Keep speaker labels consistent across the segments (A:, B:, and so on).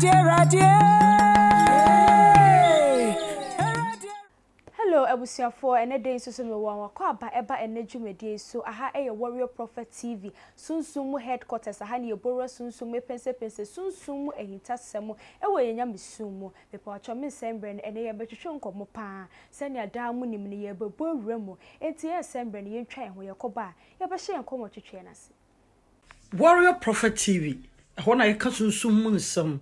A: Awurade, Awurade.
B: Hello abusuafoɔ, ɛnɛ da yi nso so mewɔ wakɔ aba ɛba ɛnɛ dwumadie yi so. Aha ɛyɛ Warrior Prophet TV, Sunsum mu headquarters. Aha ne yɛbɔwura sunsum mu, ɛpɛnsɛpɛnsɛ sunsum mu ahintasɛm ɛwɔ yɛn nyamesom mu. Mepawkyɛw mensɛe mbrɛ no, ɛnɛ yɛbɛtwetwe nkɔmmɔ paa. Sɛnea daa monim no, yɛrebɛbɔ awura mu. Enti yɛnsɛe mbrɛ no, yɛntwa yɛn ho, yɛkɔba a, yɛbɛhyɛ yɛn nkɔmmɔtwetweɛ no ase.
C: Warrior Prophet TV, ɛhɔ na yɛka sunsum mu nsɛm,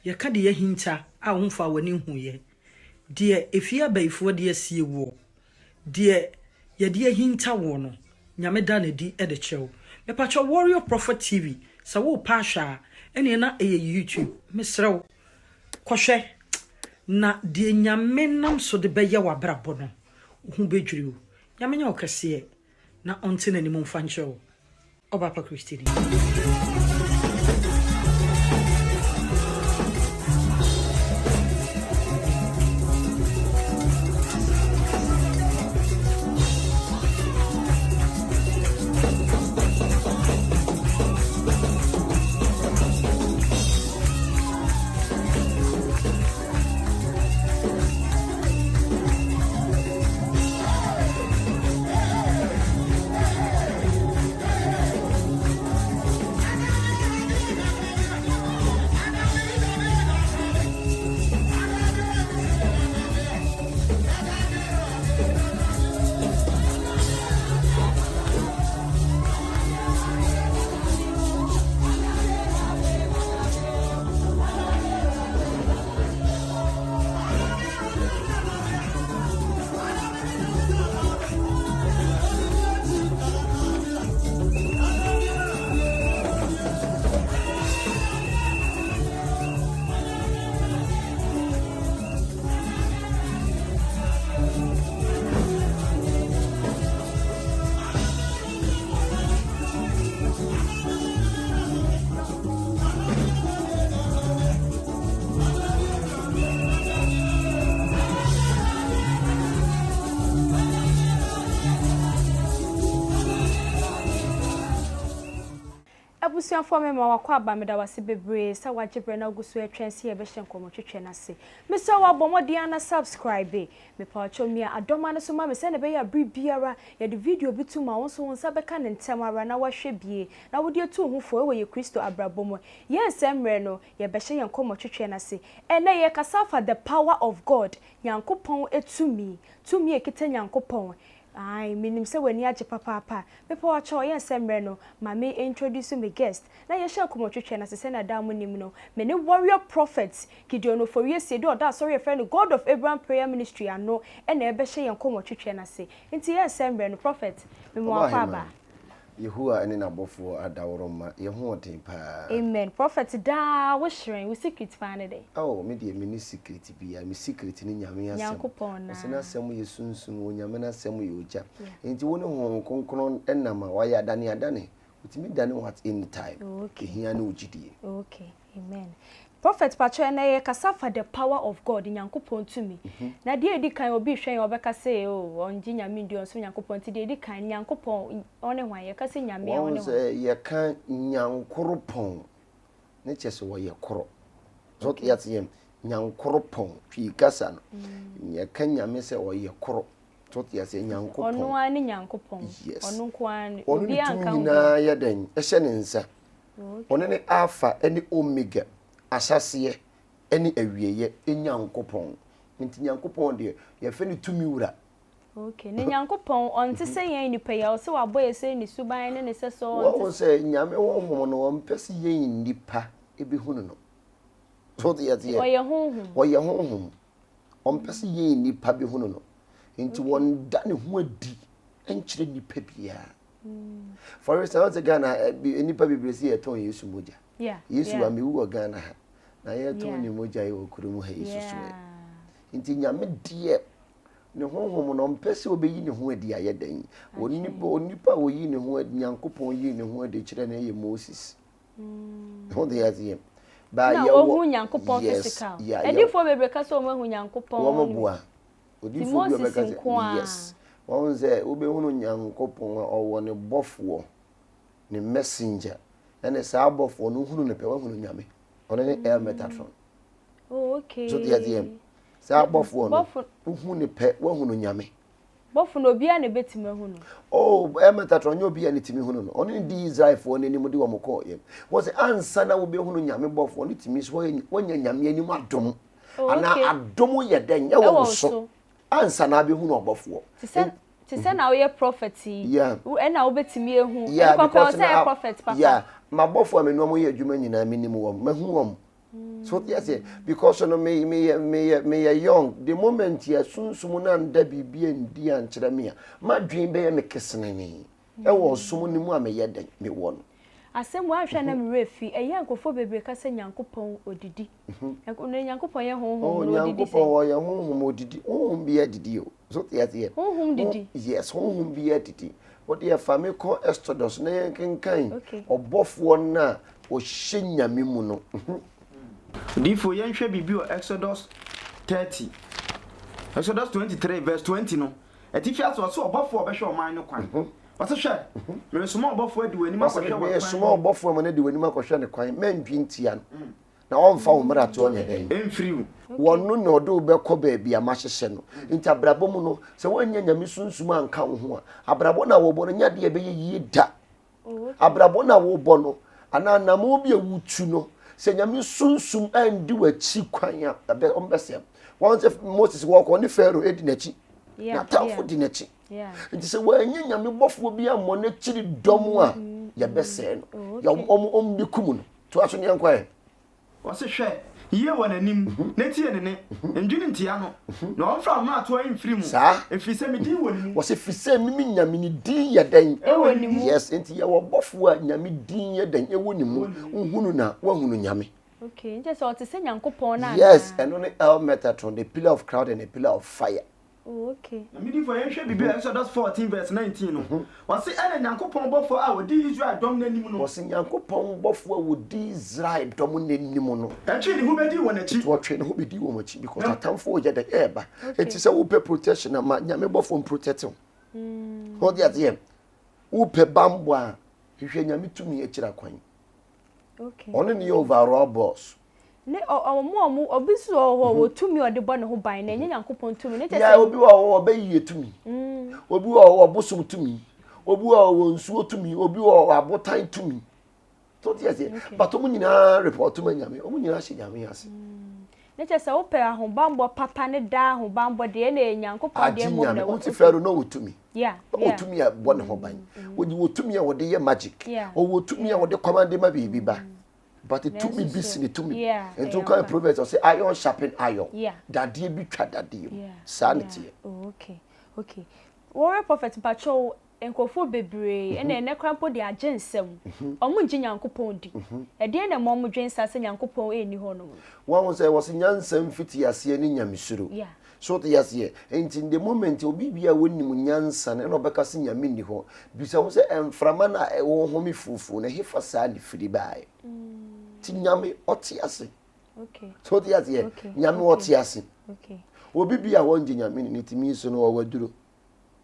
C: yɛka deɛ ahinta a womfaa w'ani nhuiɛ, deɛ efie abayifoɔ de asie woɔ, deɛ yɛde ahinta woɔ no, Nyame da no adi de kyerɛ wo. Mepakyɛw Warrior Prophet TV, sɛ worepɛ ahwɛ a, ɛneɛ na ɛyɛ YouTube, mesrɛ wo, kɔhwɛ, na deɛ Nyame nam so de bɛyɛ w'abrabɔ no, wo ho bɛdwiri wo. Nyame nyɛ wo kɛseɛ na ɔnte n'anim mfa nkyerɛ wo. Ɔbaapa Christy ni.
B: Abusuafoɔ me ma wakɔ aba meda wase bebree sɛ wagye berɛ na wogu so retwɛn sɛ yɛbɛhyɛ nkɔmmɔtwetwe no ase. Mesrɛ wo abɔ mmɔden ara na subscribe. Mepawokyɛw mia adɔma no so ma me sɛnea ɛbɛyɛ a bere biara yɛde video bi to mu a wo nso wo nsa bɛka no ntɛm ara na woahwɛ bie na wode atu wo ho fo wɔ yɛn Kristo abrabɔ mu. Yɛn nsɛm mmerɛ no yɛbɛhyɛ yɛn nkɔmmɔtwetwe no ase. Ɛnnɛ yɛrekasa afa the power of God, Nyankopɔn tumi, tumi a ɛkita Nyankopɔn. Ae, menim sɛ w'ani agye papaapa. Mepawokyɛw yɛn nsɛm mmerɛ no ma me introduce me guest na yɛhyɛ nkɔmmɔtwetwe no ase sɛnea daa monim no, me ne Warrior Prophet Gideon Ofori Asiedu a ɔda asɔre a yɛfrɛ no God of Abraham Prayer Ministry ano na ɛrebɛhyɛ yɛn nkɔmmɔtwetwe no ase. Nti yɛn nsɛm mmerɛ no, Prophet, mema wo
D: Ɔba
B: akwaaba.
D: Heman, Yehowa ne n'abɔfoɔ adaworoma, yɛn ho ɔden paa.
B: Amen prophet daa wo hyerɛn, wo secret paa ne dɛn?
D: Oh me deɛ menni secret biara, me secret ne Nyame asɛm.
B: Nyankopɔn
D: Ɔse
B: naa.
D: n'asɛm yɛ sunsum, Onyame n'asɛm yɛ ogya.
B: Yeah.
D: Enti wo ne Honhom Kronkron nam a, wayɛ adane adane, Otumi dane wo at any time.
B: Okay.
D: Ehia ne wo gyidie.
B: Okay. Amen. Prophet pakyɛ ɛnɛ yɛ kasa fa the power of God, Nyankopɔn tumi. Na deɛ edi kan obi hwɛ yɛn ɔbɛka sɛ oh ɔngye Nyame ndi ɔnsom Nyankopɔn nti deɛ edi kan Nyankopɔn ɔne hwan? Yɛka sɛ Nyame a
D: Wahu
B: ɔne hwan?
D: sɛ yɛka Nyankoropɔn ne kyɛ sɛ wɔyɛ koro. So
B: Okay.
D: yɛate yɛn Nyankoropɔn Twi kasa no. Yɛka Nyame sɛ ɔyɛ koro. So te aseɛ Nyankopɔn.
B: Ɔno ara ne Nyankopɔn.
D: Yes.
B: Ɔno nko ara ne.
D: Ɔno ne
B: Obiara
D: tumi
B: nka ho.
D: nyinaa yɛ dɛn? Ɛhyɛ ne nsa.
B: Okay.
D: Ɔno ne Alpha ne Omega, ahyɛaseɛ ne awieeɛ Nyankopɔn. Nti Nyankopɔn deɛ, yɛfrɛ no tumi wura.
B: Okay. Na Nyankopɔn, ɔnte sɛ yɛn nnipa yi a ɔse wabɔ yɛ sɛ ne suban ne ne sɛso, ɔnte
D: Wahu sɛ Nyame honhom no, ɔmpɛ sɛ yɛn nnipa bɛhunu no. So wote aseɛ?
B: Ɔyɛ honhom.
D: Ɔyɛ honhom. Ɔmpɛ sɛ yɛn nnipa bɛhunu no. Nti ɔnda ne ho adi nkyerɛ nnipa biara. For instance, ɔte Ghana ha, nnipa bebree sɛ yɛtɔn Yesu mogya. Yesu wa mewu wɔ Ghana ha. Na yɛtɔn ne mogya yi wɔ kurom ha yi soso ɛ. Nti Nyame deɛ ne honhom no ɔmpɛ sɛ ɔbɛyi ne ho adi ayɛ dɛn. Onipa onipa a ɔyi ne ho adi, Nyankopɔn yi ne ho adi kyerɛ no yɛ Moses. Ho de aseɛ. Ba
B: Na
D: yɛwɔ
B: wɔhu Nyankopɔn
D: yes,
B: physical.
D: yeah, yɛwɔ
B: Adiyifoɔ bebree ka sɛ wɔn ahu Nyankopɔn.
D: Wɔn boa.
B: Ti
D: Odiyifoɔ bi
B: Moses
D: ɔbɛka sɛ
B: nko ara.
D: yes. Wɔn sɛ wobɛhunu Nyankopɔn a ɔwɔ ne bɔfoɔ, ne messenger. Ɛne saa bɔfoɔ no wohunu no pɛ woahunu Nyame. Ɔno ne El Metatron.
B: Oh, okay.
D: So te aseɛ? Saa bɔfoɔ no, wohu ne pɛ, woahunu Nyame.
B: Bɔfo no, obiara na ebetumi ahu no?
D: Oh, ɛmɛtatɔ, ɔnyɛ obiara na etumi hunu no. Ɔno ne dii Israelfoɔ no anim de wɔn kɔɔ yɛ. Wọ́n sɛ ansa na wobɛhunu Nyame bɔfoɔ no tumi so wɔanya Nyame anim adom.
B: Oh,
D: Anaa
B: okay.
D: adom yɛ dɛn? Ɛwɔ
B: Ɛwɔ
D: wo
B: wo
D: so.
B: so.
D: Ansa na abɛhunu ɔbɔfoɔ.
B: Te sɛ te sɛ na woyɛ prophet yi.
D: Yeah.
B: Wo ɛna wobɛtumi ahu.
D: Yeah,
B: Ɛno kɔpɛ
D: because
B: ɔsɛ
D: na
B: yɛ prophet papa.
D: yeah, m'abɔfoɔ a me ne wɔn yɛ adwuma nyinaa menim wɔn, mahu wɔn. So wote aseɛ? Because no me meyɛ meyɛ meyɛ young. The moment yɛ sunsum no anda biribi andi ankyerɛ me a, m'adwene bɛyɛ me kesenenee ɛwɔ ɔsom no mu a meyɛ dɛn mewɔ no.
B: Asɛm wei anhwɛ a na me werɛ fi. Ɛyɛ a nkurɔfoɔ bebree ka sɛ Nyankopɔn ɔdidi. Na Nyankopɔn yɛ honhom
D: Oh,
B: na ɔdidi
D: Nyankopɔn
B: sɛn?
D: ɔyɛ honhom ɔdidi. Honhom biara didi o. So wote aseɛ?
B: Honhom didi?
D: Yes, honhom biara didi. Wo deɛ fa me kɔ Exodus na yɛnkenkan
B: Okay.
D: ɔbɔfoɔ no a ɔhyɛ Nyame mu no.
A: Odiyifoɔ, yɛnhwɛ biribi wɔ Exodus 30, Exodus 23 verse 20 no, atifi ase ɔse ɔbɔfoɔ a ɔbɛhwɛ ɔman no kwan. Ɔse hwɛ, meresoma ɔbɔfoɔ adi w'anim
D: Ɔse
A: akɔhwɛ w'akwan
D: meresoma ɔbɔfoɔ ama no adi w'anim akɔhwɛ ne kwan, mɛndwe ntia no. Na ɔmfa wo mmaratoɔ nyɛ dɛn?
A: Ɛmfiri wo.
D: Wɔno na ɔde wo bɛkɔ baabi a mahyehyɛ no. Nti abrabɔ mu no, sɛ woannya Nyame sunsum anka wo ho a, abrabɔ no a wobɔ no nyɛ adeɛ a ɛbɛyɛ yie da. Abrabɔ no a wobɔ no, anaa anammɔn bi a wotu no, sɛ Nyame sunsum andi w'akyi kwan a, ɛbɛ, ɔmbɛsɛm. Wɔn sɛ Moses wɔkɔ ne Pharaoh di n'akyi, n'atamfo di n'akyi. Nti sɛ wɔannya Nyame bɔfoɔ bi ammɔ n'akyiri dɔm a, yɛbɛsɛe no. Yɛ, wɔn, wɔn bɛkum no. Toa so ne yɛnkɔ ɛ.
A: Ɔse, Hwɛ yie wɔ n'anim, na tie ne nne, ndwene ntia no, na ɔmfa wo mmaratoɔ mfiri mu,
D: Saa.
A: ɛfiri sɛ me din wɔ ne mu.
D: Ɔse, Firi sɛ me me Nyame ne din yɛ dɛn?
B: Ɛwɔ ne mu.
D: Yes, enti yɛwɔ ɔbɔfoɔ a Nyame din yɛ dɛn? Ɛwɔ ne mu. Wohunu no a, woahunu Nyame.
B: Okay, nkyɛ sɛ ɔte sɛ Nyankopɔn no anaa?
D: Yes, ɛno ne El Metatron, the pillar of cloud and the pillar of fire.
B: Oh, okay.
A: Na me difoɔ, yɛnhwɛ biribi a Exodus 14 verse 19 no, ɔse, Ɛna Nyankopɔn bɔfoɔ a ɔdi Israel dɔm no anim no.
D: Ɔse, Nyankopɔn bɔfoɔ a ɔdi Israel dɔm no anim no.
A: Ɛtwee ne ho bɛdii wɔn akyi.
D: Nti ɔtwee ne ho bɛdii wɔn akyi because atamfoɔ yɛ dɛn? Ɛɛba. Nti sɛ wopɛ protection a, ma Nyame bɔfoɔ mprotect wo. Wote aseɛ? Wopɛ bammɔ a, hwehwɛ Nyame tumi akyiri akwan.
B: Okay.
D: Ɔno ne yɛ overall boss.
B: Ne ɔ ɔmo a ɔmo obi nso wɔ hɔ wɔ tumi a ɔde bɔ ne ho ban na ɛnyɛ Nyankopɔn tumi ne kyɛ
D: Yeah,
B: sɛ.
D: obi wɔ hɔ ɔbɛyie tumi. Obi wɔ hɔ ɔbosom tumi. Obi wɔ hɔ wɔ nsuo tumi. Obi wɔ hɔ abotan tumi. So te aseɛ. But ɔmo nyinaa report ma Nyame. Ɔmo nyinaa hyɛ Nyame ase.
B: Ne kyɛ sɛ wopɛ ahobanbɔ papa ne daa ahobanbɔ deɛ ɛna ɛyɛ Nyankopɔn deɛ
D: Agye
B: mmom
D: Nyame.
B: na ɛwɔ.
D: Wote Pharaoh na ɔwɔ tumi.
B: Yeah,
D: Ɔwɔ
B: yeah.
D: tumi a ɛbɔ ne ho ban. Ɔwɔ tumi a wɔde yɛ magic.
B: Yeah.
D: Ɔwɔ tumi a wɔde kɔmande ma biribi ba. But tumi bi sene tumi.
B: Yeah,
D: Nti wokan
B: ɛyɛ
D: Proverbs ɔsɛ iron sharpen iron.
B: Yeah.
D: Dadeɛ bi twa dadeɛ mu.
B: Yeah,
D: Saa ne
B: yeah.
D: teɛ.
B: Oh, okay, okay. Warrior Prophet mpakyɛw nkurɔfoɔ bebree ɛna ɛnɛ koraa mpo de agye nsɛm. Ɔmo ngye Nyankopɔn di. Ɛdeɛn na ɛma ɔmo dwen saa sɛ Nyankopɔn ɛnni hɔ nom?
D: Wahu sɛ wɔse nyansa mfitiaseɛ ne nyamesuro.
B: Yeah.
D: So wote aseɛ? Nti the moment obi bi a wɔnim nyansa no ɛna ɔbɛka sɛ Nyame nni hɔ. Bisa ho sɛ mframa no a ɛwɔ home fufuo no ɛhefa saa ne firi baeɛ? Nti Nyame ɔte ase.
B: Okay.
D: So wote aseɛ?
B: Okay.
D: Nyame
B: Okay.
D: ɔte ase.
B: Okay.
D: Obi bi a wɔngye Nyame ni ne tumi so no ɔwɔ aduro.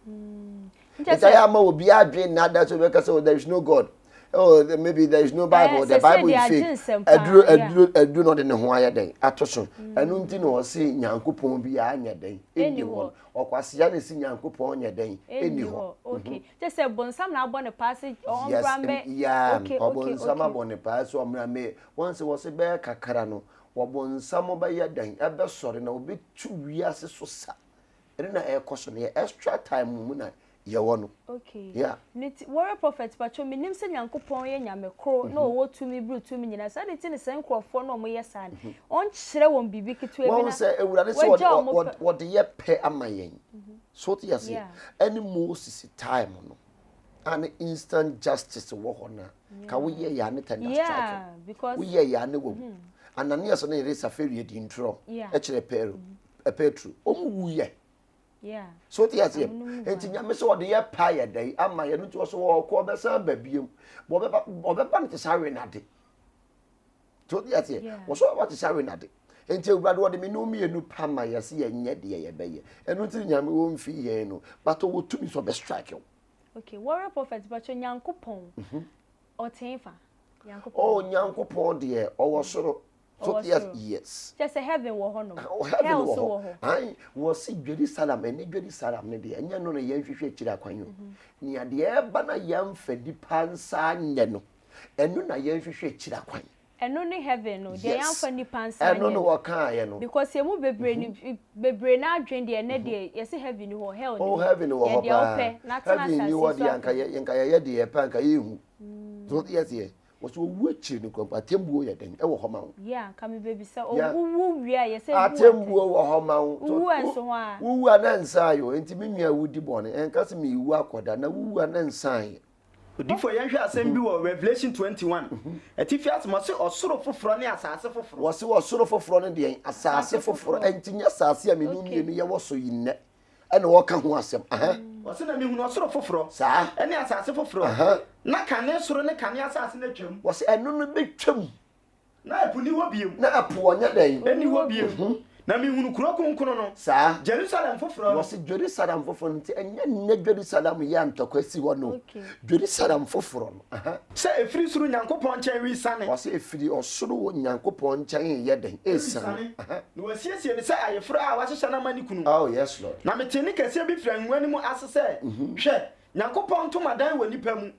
B: Nkyɛ
D: Nti
B: sɛ
D: ayɛ ama obi adwene nnaada sɛ ɔbɛka sɛ oh, there is no God. Oh, maybe there is no Bible.
B: Eh,
D: The
B: sɛ sɛ
D: Bible
B: deɛ
D: is
B: agye
D: fake.
B: nsɛm paa,
D: Aduro
B: yeah.
D: aduro aduro na ɔde ne ho ayɛ dɛn ato so. Ɛno nti na ɔse Nyankopɔn bi anyɛ dɛn
B: Ɛnni
D: ɛnni hɔ.
B: hɔ.
D: Ɔkwasea na ɛsi Nyankopɔn nyɛ dɛn
B: Ɛnni
D: ɛnni hɔ.
B: hɔ. Okay. Kyɛ sɛ bonsam na abɔ ne paa sɛ
D: Yes,
B: ɔmmra mbɛ.
D: yeah,
B: Okay, okay,
D: ɔbonsam
B: okay.
D: abɔ ne paa sɛ ɔmmra mbɛ. Wɔn sɛ wɔse bɛyɛ kakra no, ɔbonsam bɛyɛ dɛn ɛbɛsɔre na ɔbɛtu wiase so sa. Ɛno na ɛrekɔ so no, yɛ extra time mu na yɛwɔ no.
B: Okay.
D: Yeah.
B: Ne ti Warrior Prophet pacho menim sɛ Nyankopɔn yɛ Nyame koro na ɔwɔ tumi boro tumi nyinaa so adɛn nti na saa nkurɔfoɔ no a wɔyɛ saa no ɔnkyerɛ wɔn biribi ketewa bi
D: Wɔn
B: na
D: sɛ Awurade sɛ
B: wagya
D: wɔde
B: wɔn pɛ.
D: wɔde yɛ pɛ ama yɛn. So wote aseɛ?
B: Yeah.
D: Ɛne Moses time no a ne instant justice wɔ hɔ no a, ka woyɛ yɛ a ne thunder strike
B: Yeah,
D: wo.
B: because
D: Woyɛ yɛ a ne wawu. Ananias ne yere Safira di ntorɔ
B: Yeah.
D: kyerɛ Pharaoh. Petro, wɔn wuyɛ. So te aseɛ. Nti nyame sɛ ɔde yɛ pa yɛ dɛn ama yɛ no nti ɔsɛ ɔkɔ ɔbɛsan ba biem. Ɔbɛba ɔbɛba no te sɛ awe nade. So te aseɛ. Wɔsɛ ɔbɛba te sɛ awe nade. Nti awurade ɔde me ne mmienu pa ma yɛ sɛ yɛnyɛ deɛ yɛbɛyɛ. Ɛno nti nyame wɔmfi yɛn no. But ɔwɔ tumi sɛ ɔbɛ strike wo.
B: Okay, warrior prophet but Nyankopɔn. Ɔte fa. Nyankopɔn.
D: Oh, Nyankopɔn deɛ ɔwɔ soro. So
B: Ɔwɔ
D: yes,
B: soro.
D: yes.
B: Kyerɛ sɛ heaven wɔ hɔnom.
D: Oh, heaven
B: Hell
D: wɔ
B: nso
D: hɔ.
B: wɔ hɔ.
D: Ae, wɔse Jerusalem, ɛne Jerusalem no deɛ, ɛnyɛ no na yɛnhwehwɛ akyiri akwan o. Nea deɛ ɛba na yɛmfa nipa nsa anyɛ no, ɛno na yɛnhwehwɛ akyiri akwan.
B: Ɛno ne heaven no, deɛ
D: Yes.
B: yɛamfa nipa nsa
D: Ɛno
B: anyɛ
D: na
B: no.
D: wɔkaeɛ no.
B: Because yɛn mu bebree ni bebree n'adwene deɛ ɛnɛ deɛ yɛse heaven ni hɔ, hell ni
D: Oh,
B: hɔ.
D: heaven wɔ
B: Yɛ
D: hɔ
B: deɛ
D: paa.
B: wopɛ na tena
D: Heaven ni
B: asase
D: hɔ
B: so
D: deɛ anka
B: afei.
D: yɛ nka yɛyɛ deɛ yɛpɛ anka yɛnhu. So wote aseɛ? Wɔsɛ owu akyiri no kura mpo atemmuo yɛ dɛn ɛwɔ hɔ ma wo.
B: Yeah, nka me bebisa
D: Yeah.
B: owu wu wie a yɛsɛ bu
D: Atemmuo wɔ hɔ ma wo. So
B: Wowu a
D: wo
B: nso ho a.
D: wowu a na nsan yɛ o. Enti me nua wudi bɔne ɛnka sɛ mewu akɔda na wowu a na nsan yɛ.
A: Odiyifoɔ, yɛnhwɛ asɛm bi wɔ Revelation 21, atifi asɛm, ɔse ɔsoro foforɔ ne asase foforɔ.
D: Wɔse ɔsoro foforɔ ne deɛn? Asase foforɔ. Ɛnti nyɛ asase a me ne wo
B: Okay.
D: mmienu yɛwɔ so yi nnɛ ɛna wɔka ho asɛm. Aha.
A: Ɔse na mehunu ɔsoro foforɔ
D: Saa.
A: ne asase foforɔ,
D: Aha.
A: na kane soro ne kane asase no atwam.
D: Wɔse ɛno no bɛtwam.
A: Na ɛpo nni hɔ bio.
D: Na ɛpo ɔnyɛ dɛn?
A: Nni hɔ bio. Na mehunu kuro kronkron no.
D: Saa.
A: Jerusalem foforɔ no.
D: Wɔse Jerusalem foforɔ no nti ɛnyɛ nnɛ Jerusalem yi a ntɔkwa si hɔ no.
B: Okay.
D: Jerusalem foforɔ no. Aha.
A: Sɛ ɛfiri soro Nyankopɔn nkyɛn resiane.
D: Wɔse ɛfiri ɔsoro wɔ Nyankopɔn nkyɛn reyɛ dɛn? Resiane.
A: Resiane. Na wɔasiesie no sɛ ayeforɔ a wɔahyehyɛ no ama ne kunu.
D: Oh, yes, Lord.
A: Na metee nne kɛseɛ bi firii ahennwa no mu ase sɛ, Hwɛ, Nyankopɔn ntomadan wɔ nnipa mu,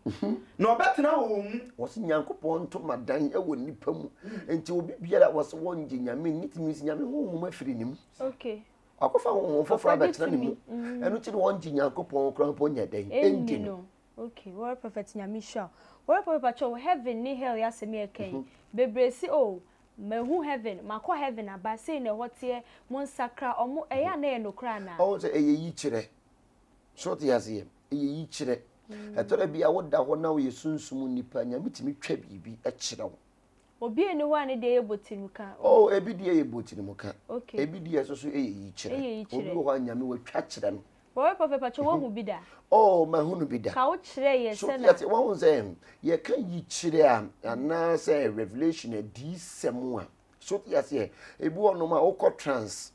A: na ɔbɛtena wɔ wɔn mu.
D: Wɔse Nyankopɔn ntomadan wɔ nnipa mu. Nti obi biara a wɔse wɔngye Nyame nni tumi sɛ Nyame honhom afiri ne mu.
B: Okay.
D: Wakɔfa honhom foforɔ
B: Akɔgye
D: abɛtena ne mu.
B: tumi. Mm.
D: Ɛno nti na wɔngye Nyankopɔn koraa mpo nyɛ dɛn?
B: Ɛnni
D: Ɛndi no.
B: no. Okay, Warrior Prophet Nyame nhyira wo. Warrior Prophet pakyɛ wo heaven ne hell yɛ asɛm yɛ ka yi. Bebree se oh mahu heaven, makɔ heaven aba, sei na ɛhɔ teɛ, monsakra, ɔmo, ɛyɛ a na ɛyɛ nokorɛ anaa?
D: Ɔho sɛ ɛyɛ yikyerɛ. So wote aseɛ? Ɛyɛ yikyerɛ. Ɛtɔ da bi a woda hɔ na woyɛ sunsum nipa, Nyame tumi twa biribi kyerɛ wo.
B: Obi nni hɔ a ne deɛ yɛ botirimuka.
D: Oh, ebi deɛ yɛ botirimuka.
B: Okay.
D: Ebi deɛ nso so yɛ yikyerɛ.
B: Ɛyɛ yikyerɛ.
D: Obi wɔ hɔ a Nyame watwa kyerɛ no.
B: Wɔyɛ prophet pakyɛ woahu bi da?
D: Oh, mahunu bi da.
B: Ka wo kyerɛ yɛ
D: So
B: sɛ na.
D: yɛte wɔn sɛ yɛka yikyerɛ a anaasɛ revelation adiyisɛm a so te aseɛ ebi wɔ nom a wokɔ trance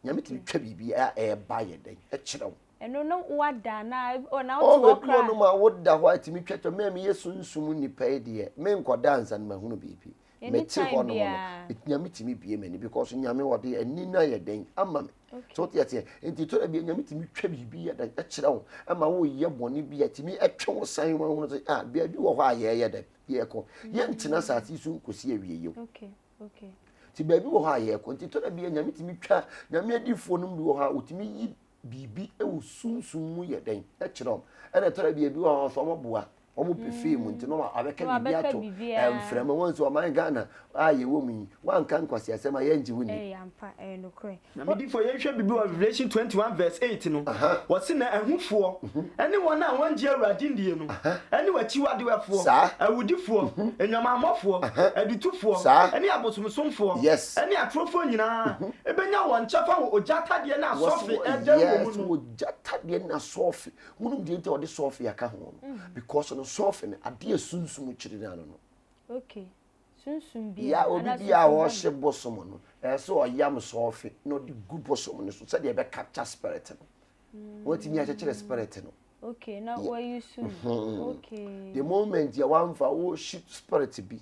D: Nyame tumi twa biribi a ɛreba yɛ dɛn kyerɛ wo.
B: Ɛno no woada anaa ɔ na wote
D: Oh,
B: hɔ
D: ebi wɔ
B: koraa.
D: nom a woda hɔ a ɛtumi twa kyerɛ me a meyɛ sunsum nipa yi deɛ menkɔda ansa na mahunu biribi. Mete
B: Anytime
D: hɔ nom no
B: biara.
D: Nyame tumi bue m'ani because Nyame ɔde ani no ayɛ dɛn ama me.
B: Okay.
D: So wote aseɛ nti tɔ da bi a Nyame tumi twa biribi yɛ dɛn kyerɛ wo ama woyɛ bɔne bi a ɛtumi ɛtwe wo san wahunu sɛ ah baabi wɔ hɔ a yɛyɛ dɛn yɛkɔ yɛntena asase yi so nkɔsi awieeɛ o.
B: Okay. Okay.
D: Nti baabi wɔ hɔ a yɛkɔ nti tɔ da bi a Nyame tumi twa Nyame adiifoɔ nom bi wɔ hɔ a wɔtumi yi biribi wɔ sunsum mu yɛ dɛn kyerɛ wɔn ɛna tɔ da bi a ebi wɔ hɔ nso wɔn boa wɔn pɛ fee mu nti na wɔn abɛka biribi ato mframa wɔn nso ɔman Ghana a yɛwɔ mu yi wɔanka nkwaseasɛm a yɛngye wo ni.
B: Ɛyɛ ampa ɛyɛ nokorɛ.
A: Na me difoɔ yɛnhwɛ biribi wɔ Revelation 21 verse 8 no, wɔse na ahufoɔ ne wɔn a wɔngye Awurade nnie no, ne w'akyiwadewɛfoɔ, awudifoɔ, nnwamammɔfoɔ, adutofoɔ, ne abosomsomfoɔ, ne atorofoɔ nyinaa bɛnya wɔn kyɛfa wɔ ogya tadeɛ ne asɔfe ɛdɛm wɔ mu no.
D: Ogya tadeɛ ne asɔfe, monim deɛ nti a wɔde sɔfe aka ho no, because no sɔfe no adeɛ a sunsum kyiri no ano no.
B: Okay. Sunsum bi
D: Ya
B: a,
D: obi
B: anaa
D: bi a
B: sunsum bɔne.
D: ɔhye bosom no, ɛsɛ sɛ ɔyam sɔɔfe na ɔde gu bosom no so sɛdeɛ ɛbɛ capture spirit no. Watumi akyekyere spirit no.
B: Okay, na wayi su no. Okay.
D: The moment yɛ wamfa wohye spirit bi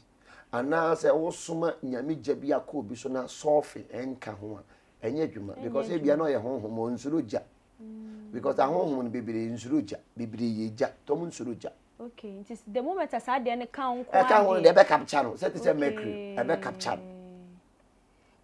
D: anaasɛ wosoma nyame gya bi akɔ obi so na sɔɔfe ɛnka ho a, ɛnyɛ adwuma because ebia na ɔyɛ honhom ɔnsuro gya. Because ahonhom no bebree nsuro gya, bebree yɛ gya, tɔm nsuro gya.
B: Okay, nti the moment a saa adeɛ no ka wo nko ara
D: Ɛka ho no deɛ ɛbɛ capture no, sɛ te sɛ mercury, ɛbɛ capture no.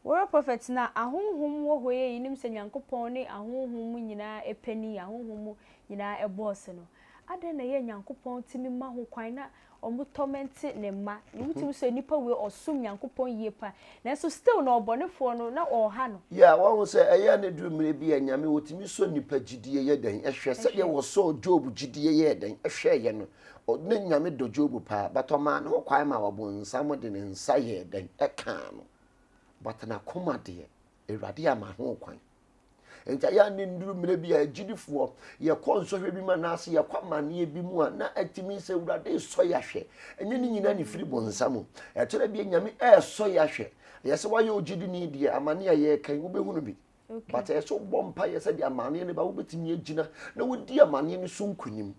B: Warrior Prophet na ahonhom wɔ hɔ yi nim sɛ Nyankopɔn ne ahonhom mu nyinaa panin, ahonhom mu nyinaa boss no. Adɛn na ɛyɛ Nyankopɔn tumi ma ho kwan na ɔmo tɔmɛnte ne mma? Wotumi sɛ nipa wei ɔsom Nyankopɔn yie pa, nanso still na ɔbɔnefoɔ no na ɔɔha no.
D: Yeah, wahu sɛ ɛyɛ a na ɛduru mmerɛ bi a Nyame ɔtumi sɔ nnipa gyidie yɛ dɛn hwɛ, sɛdeɛ wɔsɔɔ Job gyidie yɛɛ dɛn hwɛeɛ no, na Nyame dɔ Job paa, but ɔmaa ne ho kwan maa ɔbonsam de ne nsa yɛɛ dɛn kaa no, but n'akoma deɛ Awurade amma ho kwan. Enti ɛyɛ a na nnuru mmerɛ bi a agyidifoɔ yɛkɔ nsɔhwɛ bi mu anaasɛ yɛkɔ amanneɛ bi mu a na atumi sɛ Awurade resɔ yɛ ahwɛ. Ɛnyɛ ne nyinaa na ɛfiri bonsam o. Ɛtɔ da bi a Nyame ɛresɔ yɛ ahwɛ. Ɛyɛ sɛ woayɛ ogyidini deɛ amanneɛ a yɛreka yi wobɛhunu bi. But ɛyɛ sɛ wobɔ mpaeɛ sɛdeɛ amanneɛ no ba wobɛtumi agyina na wodi amanneɛ no so nkonim.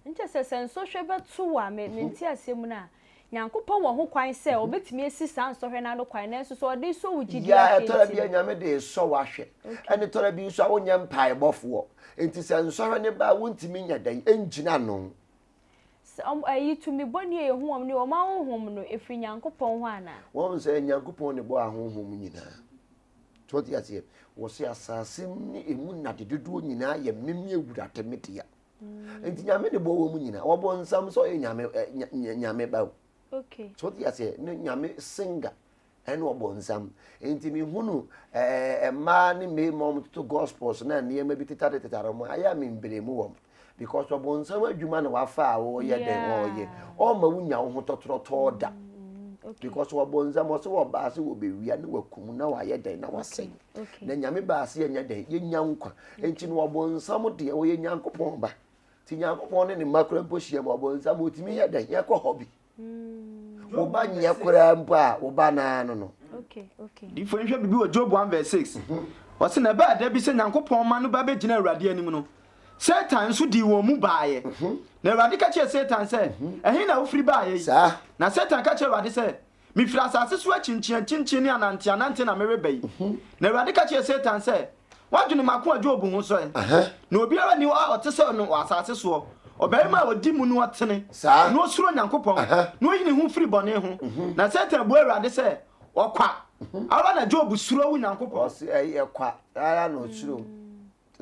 B: Nkyɛ sɛ sɛ nsɔhwɛ bɛto wo a me me nteaseɛ mu no a, Nyankopɔn wɔ ho kwan sɛ ɔbɛtumi asi saa nsɔhwɛ no ano kwan, nanso sɛ ɔde resɔ wo gyidie
D: Yeah,
B: ahwɛ
D: ɛtɔ da
B: nti
D: bi a
B: no.
D: Nyame de resɔ wo ahwɛ.
B: Okay.
D: Ɛne tɔ da bi nso a wonyɛ mpaebɔfoɔ. Nti sɛ nsɔhwɛ no ba a wontumi nyɛ dɛn ngyina ano.
B: Sɛ wɔn, ayi, tumi bɔne a ɛhu wɔn ne wɔn ahonhom no, ɛfiri Nyankopɔn hɔ anaa?
D: Wɔn sɛ Nyankopɔn na ɛbɔɔ ahonhom nyinaa. So wote aseɛ? Wɔse asase ne emu nnade dodoɔ nyinaa yɛ meme Awurade me dea. Nti Nyame na ɛbɔɔ wɔn nyinaa. Wɔbɔ nsam sɛ ɔyɛ Nyame, Nyame ba o.
B: Okay.
D: So wote aseɛ? Ne Nyame singer. Ɛne ɔbɔnsam. Enti mehunu ɛɛ mmaa ne mmarima a wɔtoto gospels na nneɛma bi tetare tetare wɔn a, ayɛ a membremu wɔn. Because ɔbɔnsam adwuma na wafa a wɔreyɛ dɛn wɔreyɛ. Ɔmma wonya wo ho tɔtorɔtɔɔ da. Because ɔbɔnsam ɔsɛ wɔbaa sɛ wɔbɛwia na wakum na wayɛ dɛn na wasɛe. Na Nyame baa sɛ yɛnyɛ dɛn yɛnya nkwa. Enti no ɔbɔnsam deɛ ɔyɛ Nyankopɔn ba. Nti Nyankopɔn ne ne mma koraa mpo hyia mu ɔbɔnsam ɔtumi yɛ dɛn yɛkɔ hɔ bi. Wo ba nyɛ koraa mpo a, wo ba no ara no no.
A: Difo nhwɛ biribi wɔ Job 1 vs 6. Ɔse, Na ɛbaa da bi sɛ Nyankopɔn mma no ba bɛgyinaa Awurade anim no, Satan nso dii wɔn mu baeɛ. Na Awurade ka kyerɛɛ Satan sɛ, Ɛhe na wofiri baeɛ yi? Na Satan ka kyerɛɛ Awurade sɛ, Mefiri asase so akyinkyiniakyinkyini ne ananteanante na mereba yi. Na Awurade ka kyerɛɛ Satan sɛ, Woadwene m'akoa Job ho so ɛ? Na obiara nni hɔ a ɔte sɛ ɔno wɔ asase soɔ, ɔbarima a ɔdi mu na ɔtene, na ɔsuro Onyankopɔn, na ɔyi ne ho firi bɔne ho. Na Satan buaa Awurade sɛ, Ɔkwa ara na Job suro wo Nyankopɔn.
D: Ɔse, Ɛyɛ kwa ara na ɔsuro wo.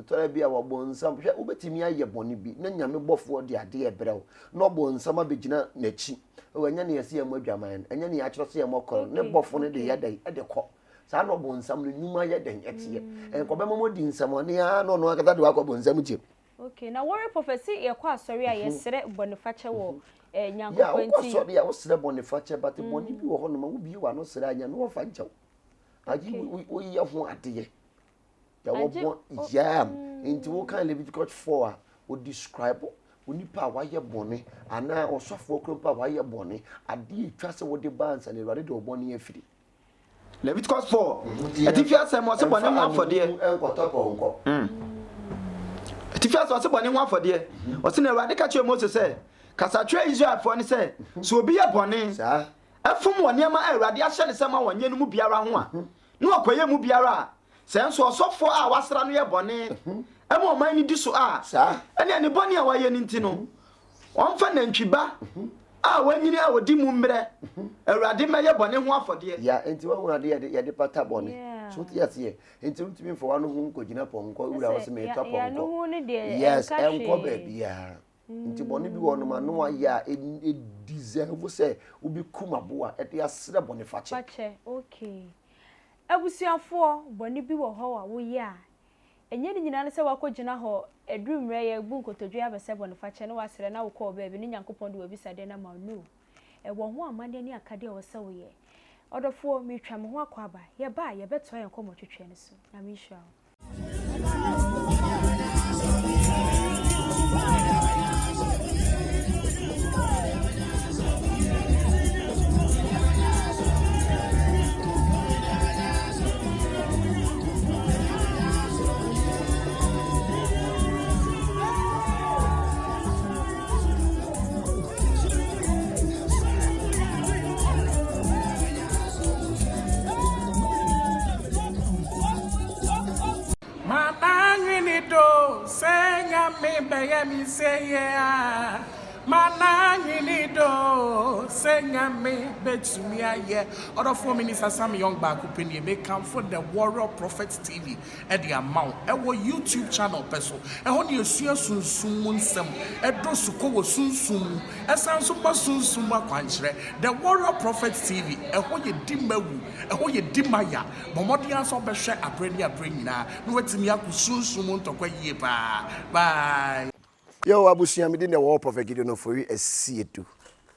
D: Ɛtɔ da bi a ɔbonsam, hwɛ, wobɛtumi ayɛ bɔne bi na Nyame bɔfoɔ de adeɛ rebrɛ wo na ɔbonsam abɛgyina n'akyi. Oh, ɛnyɛ nea ɛsɛ yɛmmɔ adwaman no, ɛnyɛ nea akyerɛ sɛ yɛmmɔ korɔ no, ne bɔfo no de yɛ dɛn? Ɛde kɔ. Saa na ɔbonsam no nnwuma yɛ dɛn? Ɛteɛ. Ɛnkɔ bɛma mo adi nsɛmɔne ara na ɔno ankasa de wakɔ bonsam gyem.
B: Okay, na wɔre pɔfɛsi yɛkɔ asɔre a yɛsrɛ bɔnefakyɛ wɔ eh,
D: Yeah,
B: Nyankopɔn
D: wokɔ
B: nti.
D: asɔre a wosrɛ bɔnefakyɛ but bɔne bi wɔ hɔ nom a wobie w'ano srɛ a Nyame wɔmfa nkyɛ wo. Agye woyɛ ho adeɛ. Yɛwɔ bɔ yam. Nti wokan Leviticus 4 a, o describe onipa a wayɛ bɔne anaa ɔsɔfoɔ koro mpo a wayɛ bɔne, adeɛ etwa sɛ wode ba ansa na Awurade de ɔbɔne afiri.
A: Leviticus 4, atifi asɛm ɔse bɔne ho afɔdeɛ.
D: Nkɔtɔ pɔnkɔ.
A: Atifi asɛm ɔse bɔne ho afɔdeɛ. Ɔse na Awurade ka kyerɛ Mose sɛ, kasa kyerɛ Israelfoɔ no sɛ, sɛ obi yɛ bɔne, ɛfom wɔ nneɛma a Awurade ahyɛ no sɛ ma wɔnyɛ no mu biara ho a, ne ɔkɔyɛ mu biara a, sɛ nso ɔsɔfoɔ a wɔasra no yɛ bɔne ma ɔman no di so a, ɛnneɛ ne bɔne a wayɛ no nti no, ɔmfa nantwi ba a wanyini a ɔdi mu mmrɛ Awurade mmɛyɛ bɔne ho afɔdeɛ.
D: Ya, enti wahu ade yɛde yɛde pata bɔne. So wote aseɛ? Enti wontumi mfa w'ano ho nkɔgyina pɔnkɔ wura hɔ sɛ meretɔ pɔnkɔ. Yes, ɛnkɔ baabiara. Nti bɔne bi wɔ hɔnom a na wayɛ a ɛdeserve sɛ wobɛkum aboa de asrɛ bɔne fakyɛ.
B: Fakyɛ, okay. Abusuafoɔ, bɔne bi wɔ hɔ a woyɛ a, ɛnyɛ ne nyinaa ne sɛ woakɔgyina hɔ, ɛduru mmerɛ yɛbu nkotodwe abɛsɛ bɔne fakyɛ na woasrɛ na wokɔɔ baabi ne Nyankopɔn de w'abisadeɛ no ama wo, no. Ɛwɔ ho amanneɛ ne akadeɛ a ɛwɔ sɛ woyɛ. Ɔdɔfoɔ, meretwa me ho akɔ aba. Yɛba a, yɛbɛtoa yɛn nkɔmmɔtwetweɛ no so. Nyame nhyira wo.
E: Mananwene do sɛ Nyame bɛyɛ me seyɛ a Mananwene do sɛ Nyame bɛtumi ayɛ Ɔdɔfoɔ Minister Sam Young baako pɛ nie Mekamfo The Warrior Prophet TV de ama wo ɛwɔ YouTube channel pɛ so Ɛhɔ ne yɛsua sunsum mu nsɛm Ɛdɔ sukɔ wɔ sunsum mu Ɛsan nso ma sunsum mu akwankyerɛ The Warrior Prophet TV Ɛhɔ yɛ di mawu Ɛhɔ yɛ di maya Bɔ mmɔden ara sɛ wobɛhwɛ aberɛ ne aberɛ nyinaa na woatumi ako sunsum mu ntɔkwa yie paa. Bye.
D: Yo abusua me din de Warrior Prophet Gideon Ofori Asiedu.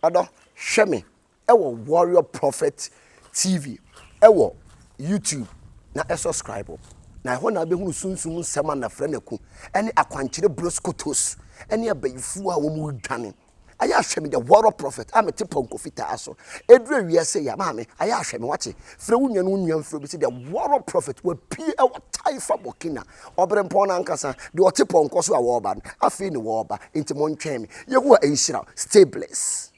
D: Ɔdɔ hwɛ me ɛwɔ Warrior Prophet TV ɛwɔ YouTube na ɛ subscribe na ɛhɔ na abɛhunu sunsum nsɛm a nafrɛ no aku ɛne akwankyerɛ broskotos ɛne abayifuo a wɔn redwane. Ayɛ ahwɛ me the warrior prophet a mete pɔnkɔ fitaa so. Ɛduru awia sei a, maame, ayɛ ahwɛ me, wate? Frɛ wo nua ne wo nua mfrɛ obi sɛ the warrior prophet wapue ɛwɔ Taifa Burkina. Ɔberempɔn no ankasa, deɛ ɔte pɔnkɔ so a wɔreba no, afei ne wɔreba, nti montwɛn me. Yehowa nhyira wo. Stay blessed.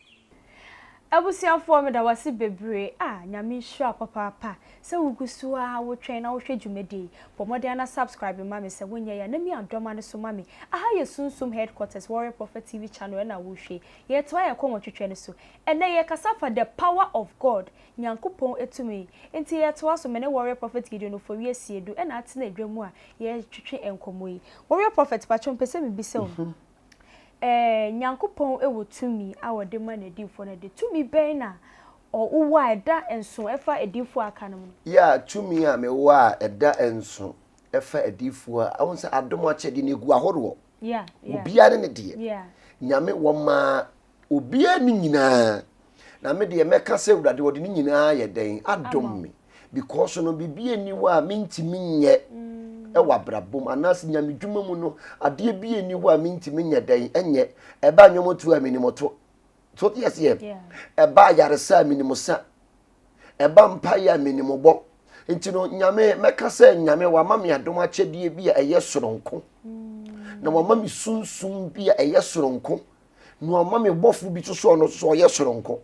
B: Abusuafoɔ meda wo ase bebree ah Nyame nhyira wo papaapa sɛ wo gu so ara wo twɛn na wo hwɛ dwumadie yi. Bɔ mmɔden ara na subscribe ma me sɛ wo nyɛ yɛ a na mia dɔma no so ma me. Aha yɛ Sunsum Headquarters Warrior Prophet TV channel ɛna wo hwɛ yi. Yɛtoa yɛn kɔmɔtwetwɛ no so. Ɛnɛ yɛkasa fa the power of God, Nyankopɔn tumi. Nti yɛtoa so me ne Warrior Prophet Gideon Ofori Asiedu ɛna atena adwa mu a yɛretwetwe nkɔmɔ yi. Warrior Prophet pakyɛw mpɛ sɛ me bisa wo. Ɛɛ, Nyankopɔn wɔ tumi a ɔde ma n'adiyifoɔ no de. Tumi bɛn na wowɔ a ɛda nso ɛfa adiyifoɔ a aka no mu no?
D: Yeah, tumi a mewɔ a ɛda nso ɛfa adiyifoɔ a, wohu sɛ adom akyɛdeɛ no ɛgu ahoroɔ. Obiara ne ne deɛ. Nyame wɔmaa Obiara ne nyinaa. Na me deɛ mɛka sɛ Awurade ɔde ne nyinaa yɛ dɛn adom me because no biribi nni hɔ a mentumi nyɛ mm. ɛwɔ abrabɔ mu anaasɛ nyame dwuma mu no adeɛ bi nni hɔ a mentumi nyɛ dɛn ɛnyɛ ɛba nnwom to a menim to so te aseɛ ɛba ayaresa a menim sa ɛba mpaeɛ a menim bɔ nti no nyame mɛka sɛ nyame wama me adom akyɛdeɛ bi a ɛyɛ soronko mm. na wama me sunsum bi a ɛyɛ soronko na ɔma me bɔfo bi soso ɔno soso ɔyɛ soronko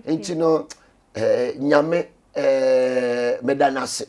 D: nti no ɛɛ nyame ɛɛ meda n'ase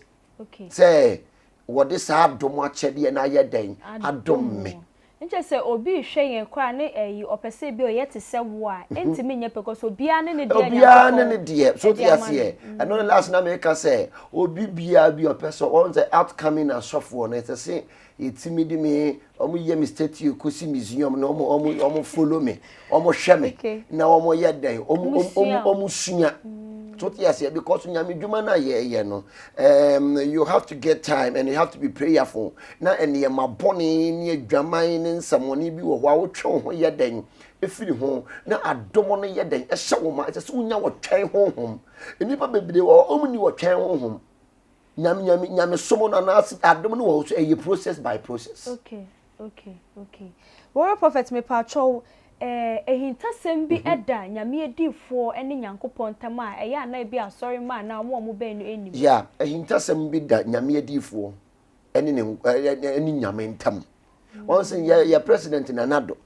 D: sɛ wɔde saa adom akyɛdeɛ no ayɛ dɛn adom me.
B: Nkyɛ sɛ obi rehwɛ yɛn koraa ne ɛyi ɔpɛ sɛ bi ɔyɛ te sɛ wo a mhm. ntumi nyɛ pɛ kɔsɛ obiara ne ne deɛ
D: obiara ne ne deɛ so te aseɛ mm. ɛno ne last na meka sɛ obi biara bi ɔpɛ sɛ ɔn sɛ outcoming asɔfoɔ no ɛsɛ sɛ yɛtumi de me wɔn yɛ me statue kɔsi museum na wɔn wɔn wɔn follow me wɔn hwɛ me na wɔn yɛ dɛn wɔn wɔn wɔn sua mm. so te aseɛ because nyame dwuma no a yɛyɛ no um, you have to get time and you have to be prayerful na nneɛma bɔne ne adwaman ne nsɛmɔne bi wɔ hɔ a wotwe wo ho yɛ dɛn ɛfiri ho na adom no yɛ dɛn ɛhyɛ wo ma ɛsɛ sɛ wonya wɔtwɛn honhom nnipa bebree wɔ wɔn ni wɔtwɛn honhom Nyame nyame nyamesom no anaasɛ adom no wɔ hɔ so ɛyɛ process by process.
B: Okay okay okay Warrior Prophet mepaakyɛw eh, ahintasɛm bi mhm. da Nyame adiifoɔ ne Nyankopɔn ntam a ɛyɛ anaa ebi asɔre mma anaa wɔn a wɔn bɛn no nnim.
D: Yeah, ahintasɛm bi da Nyame adiifoɔ ɛne ne ɛne Nyame ntam. Wɔn sɛ yɛ yɛ president Nana do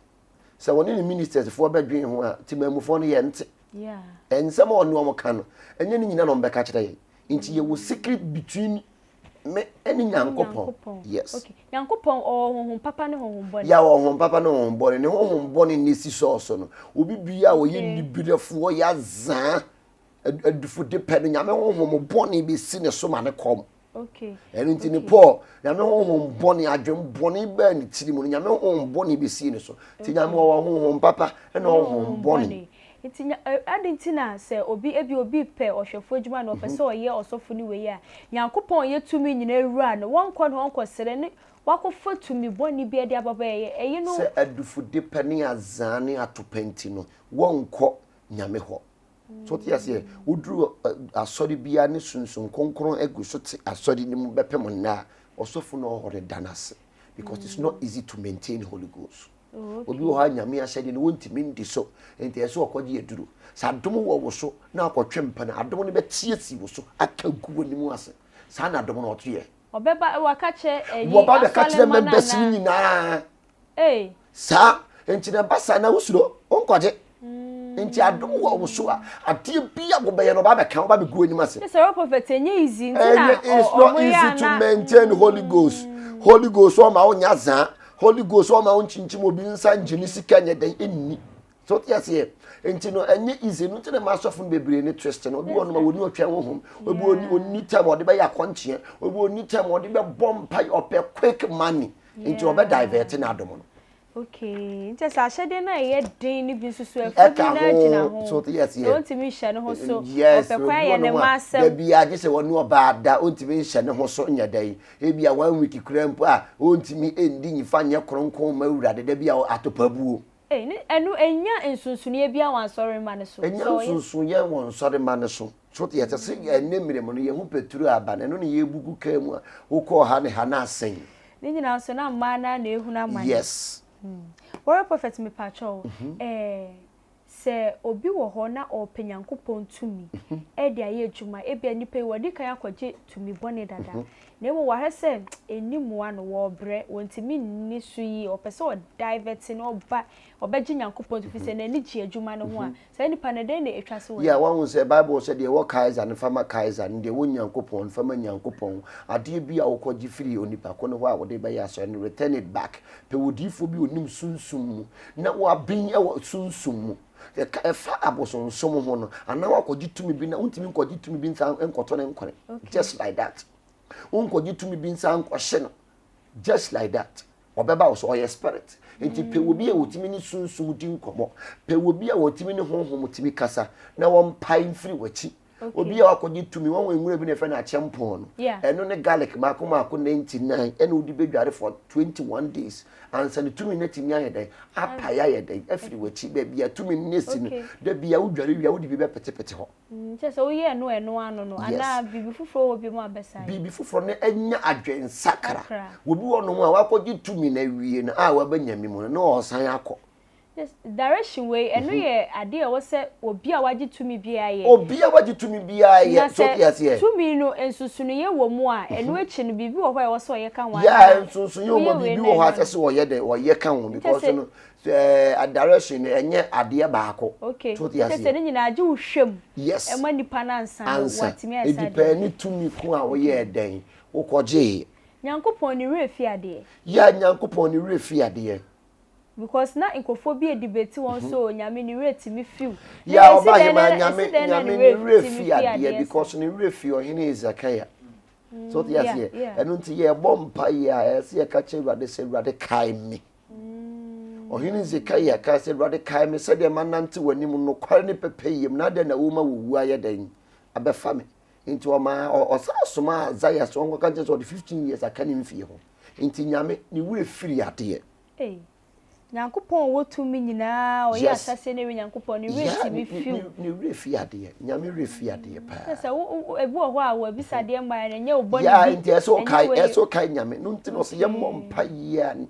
D: sɛ wɔne ne ministers foɔ bɛdwen ho a temamufoɔ no yɛnte. Nsɛm a ɔne wɔn ka no ɛnyɛ ne nyina na wɔn bɛka kyerɛ yɛn. Nti yɛwɔ secret between me ɛne Nyankopɔn. Yes.
B: Okay. Nyankopɔn ɔwɔ honhom papa ne honhom bɔne.
D: Ya ɔwɔ honhom papa ne honhom bɔne. Ne honhom bɔne ne si sɔɔso no. Obi bia a ɔyɛ nibrɛfoɔ yɛ azaa adufode pɛ no Nyame honhom bɔne bɛsi ne so ma ne kɔm.
B: Okay.
D: Ɛno nti ne Paul Nyame honhom bɔne adwen bɔne baa ne tiri mu no Nyame honhom bɔne bɛsii ne so. Nti Nyame ɔwɔ honhom papa ɛna honhom bɔne.
B: Nti nya ɛ adɛn nti na sɛ obi ebia obi repɛ ɔhwɛfoɔ adwuma anaa ɔpɛ sɛ ɔyɛ ɔsɔfo ne wei a, Nyankopɔn a ɔyɛ tumi nyinaa wura no, wɔnkɔ ne hɔ nkɔsrɛ ne wakɔfa tumi bɔne bi de aba bɛyɛ ɛyi no.
D: Sɛ adufudepɛ ne azaa ne atopɛ nti no, wɔnkɔ Nyame hɔ. So wote aseɛ? Woduru asɔre biara ne Sunsum Kronkron agu so te asɔre no mu bɛpem nnɛ a, ɔsɔfo no a ɔwɔ hɔ no da no ase because it's not easy to maintain Holy Ghost. Obi wɔ hɔ a Nyame ahyɛdeɛ no wɔntumi ndi so, nti ɛsɛ sɛ ɔkɔgye aduro. Sɛ adom wɔ wo so na akɔtwe mpena, adom no bɛte asi wo so aka agu w'anim ase. Saa na adom no ɔteɛ.
B: Ɔbɛba waka kyerɛ ɛyi
D: Wɔba bɛka kyerɛ asɔremma no members no anaa? nyinaa.
B: Ei.
D: Saa, nti na ɛba saa na wosuro, wonkɔgye. Nti adom wɔ wo so a, adeɛ bi a wobɛyɛ no ɔba bɛka, ɔba bɛgu w'anim ase.
B: Sɛ sɛ prophet ɛnyɛ easy nti na
D: Ɛnyɛ, it's not
B: ɔmo yɛ
D: easy to
B: ana.
D: maintain Holy Ghost. Holy Ghost ɔma wo nya zaa. Holy Ghost ɔma wo nkyinkyim obi nsa ngye ne sika nyɛ dɛn ɛnni. So wote aseɛ? Nti no ɛnyɛ easy no nti na ma asɔfo no bebree ne twist no. Obi wɔ no ma wɔni ɔtwɛn honhom. Obi wɔ ɔni time ɔde bɛyɛ akɔnkyeɛ. Obi wɔ ɔni time ɔde bɛbɔ mpae ɔpɛ quick money. Nti ɔbɛ divert n'adom no.
B: Okay, nti sɛ ahyɛdeɛ no a ɛyɛ den no bi nso so ɛfo bi na gyina ho.
D: So yes,
B: yes. Ɔntumi nhyɛ ne ho so. Yes, ɔpɛ kwan yɛ ne mma asɛm.
D: Dabi agye sɛ wɔne ɔbaa da, ɔntumi nhyɛ ne ho so nyɛ dɛn. Ebi a one week kura mpo a ɔntumi ndi nyifa nyɛ kronkron ma awurade da bi a atopabuo.
B: Ei, ne ɛno ɛnya nsonsonoeɛ biara wɔ asɔremma no so.
D: Ɛnya nsonsonoeɛ wɔ nsɔremma no so. So te ɛsɛ sɛ ɛnnɛ mmerɛ mu no yɛhu petro aba no ɛno na yɛbu gu kaa mu a wokɔɔ ha ne ha na asɛn.
B: Ne nyinaa nso na mmaa no ara na ɛhunu amane.
D: Yes.
B: Warrior Prophet mepakyɛw, ɛɛ. Sɛ obi wɔ hɔ na ɔrepɛ Nyankopɔn tumi de ayɛ adwuma, ebia nipa yi wadi kan akɔgye tumi bɔne dada, na mmom wahwɛ sɛ ɛnni mmoa no, wɔrebrɛ, wɔntumi nni so yie, ɔpɛ sɛ ɔdivɛte na ɔba, ɔbɛgye Nyankopɔn tumi, firi sɛ n'ani gye adwuma no ho a, saa nipa no ɛdɛn na ɛtwa sɛ ɔyɛ?
D: Yeah, wahu sɛ Bible sɛ deɛ ɛwɔ Kaesar no fa ma Kaesar, ne deɛ ɛwɔ Nyankopɔn no fa ma Nyankopɔn. Adeɛ bi a wokɔgye firi onipa ko no hɔ a wode bɛyɛ asɔre no, return it back. Pɛ odiyifoɔ bi a ɔnim sunsum mu na waben wɔ sunsum mu. Ɛka ɛfa abosonsom ho no, anaa wakɔgye tumi bi na wontumi nkɔgye tumi bi nsa nkɔtɔ ne nkwane. Just like that. Wonkɔgye tumi bi nsa nkɔhye no. Just like that. Ɔbɛba wo so, ɔyɛ spirit. Nti pɛ obi a wɔtumi ne sunsum di nkɔmmɔ. Pɛ obi a wɔtumi ne honhom tumi kasa na wɔmpae mfiri w'akyi. Obi a wakɔgye tumi, wɔn wɔ nwura bi na ɛfɛ no akyɛmpɔn no. Ɛno ne garlic mako mako 99 ɛna wode bɛdware for 21 days. Ansa ne tumi no atumi ayɛ dɛn? Apae ayɛ dɛn? Afiri w'akyi. Baabi a tumi no asi no, da bi a wodware wie a wode bi bɛpetepete hɔ.
B: Mm, kyerɛ sɛ woyɛ ɛno ɛno ano no, anaa biribi foforɔ wɔ bi mu a bɛsa yɛ?
D: Biribi foforɔ no anya adwensakra. Obi wɔ nom a wakɔgye tumi no awie no a waba Nyame mu no, na ɔresan akɔ.
B: Yes, direction wei, ɛno yɛ adeɛ a ɛwɔ sɛ obi a wagye tumi biara yɛ.
D: Obi a wagye tumi biara yɛ,
B: Na
D: so wote
B: sɛ
D: aseɛ?
B: tumi no nsonsonoeɛ wɔ mu a, ɛno akyi no biribi wɔ hɔ a ɛwɔ sɛ ɔyɛ ka ho
D: Yeah,
B: anaa?
D: nsonsonoeɛ wɔ mu a,
B: Woyɛ wei
D: biribi
B: na
D: wɔ hɔ
B: ɛno
D: a ɛsɛ
B: ano.
D: sɛ ɔyɛ dɛn, ɔyɛ ka ho
B: Nkyɛ
D: because
B: sɛ
D: no, sɛ direction no ɛnyɛ adeɛ baako.
B: Okay,
D: So wote
B: nkyɛ sɛ
D: aseɛ?
B: ne nyinaa gye wo hwɛ mu
D: Yes.
B: ɛma nipa no ansa no
D: Ansa.
B: watumi ayɛ saa adeɛ
D: Edipɛɛ
B: no.
D: ne tumi ko a woyɛɛ dɛn, wokɔgyeeɛ.
B: Nyankopɔn ne werɛ fi adeɛ.
D: Yeah, Nyankopɔn ne werɛ fi adeɛ.
B: Because na nkurɔfoɔ bi redebate wɔn sɛ oh Nyame ne werɛ tumi fi wo. Na
D: Yeah,
B: ɛsi
D: ɔba
B: dɛn
D: hemaa
B: na
D: Nyame
B: ɛsi dɛn na
D: Nyame
B: ne
D: ne
B: werɛ
D: werɛ
B: tumi
D: fi
B: fi
D: adeɛ
B: adeɛ
D: because
B: saa?
D: ne werɛ fi ɔhene Hezekiah. So wote
B: Yeah,
D: aseɛ?
B: yeah.
D: Ɛno nti yɛbɔ mpaeɛ a ɛsɛ sɛ yɛka kyerɛ Awurade sɛ Awurade kae me. Ɔhene Hezekiah kaa sɛ Awurade kae me sɛdeɛ manante w'anim nokware ne pɛpɛyɛ mu na adɛn na woma owu ayɛ dɛn abɛfa me. Nti ɔmaa ɔsan somaa Isaiah sɛ ɔnkɔka nkyerɛ sɛ ɔde 15 years aka ne mfie ho. Nti Nyame ne werɛ firi adeɛ.
B: Ei, Nyankopɔn a ɔwɔ tumi nyinaa, ɔyɛ
D: Yes.
B: ahyɛaseɛ ne awie Nyankopɔn, ne werɛ
D: Yeah,
B: tumi
D: ne,
B: fi
D: ne,
B: wo.
D: ne werɛ fi adeɛ. Nyame werɛ fi adeɛ
B: Kyerɛ
D: paa.
B: sɛ wo, wo, ebi wɔ hɔ a wabisa adeɛ mmaeɛ no, ɛnyɛ wo bɔne
D: Yeah,
B: bi,
D: nti ɛsɛ
B: ɛnyɛ
D: ɔkae,
B: wei.
D: ɛsɛ ɔkae Nyame. No nti na ɔsɛ yɛmmɔ
B: Okay.
D: mpaeɛ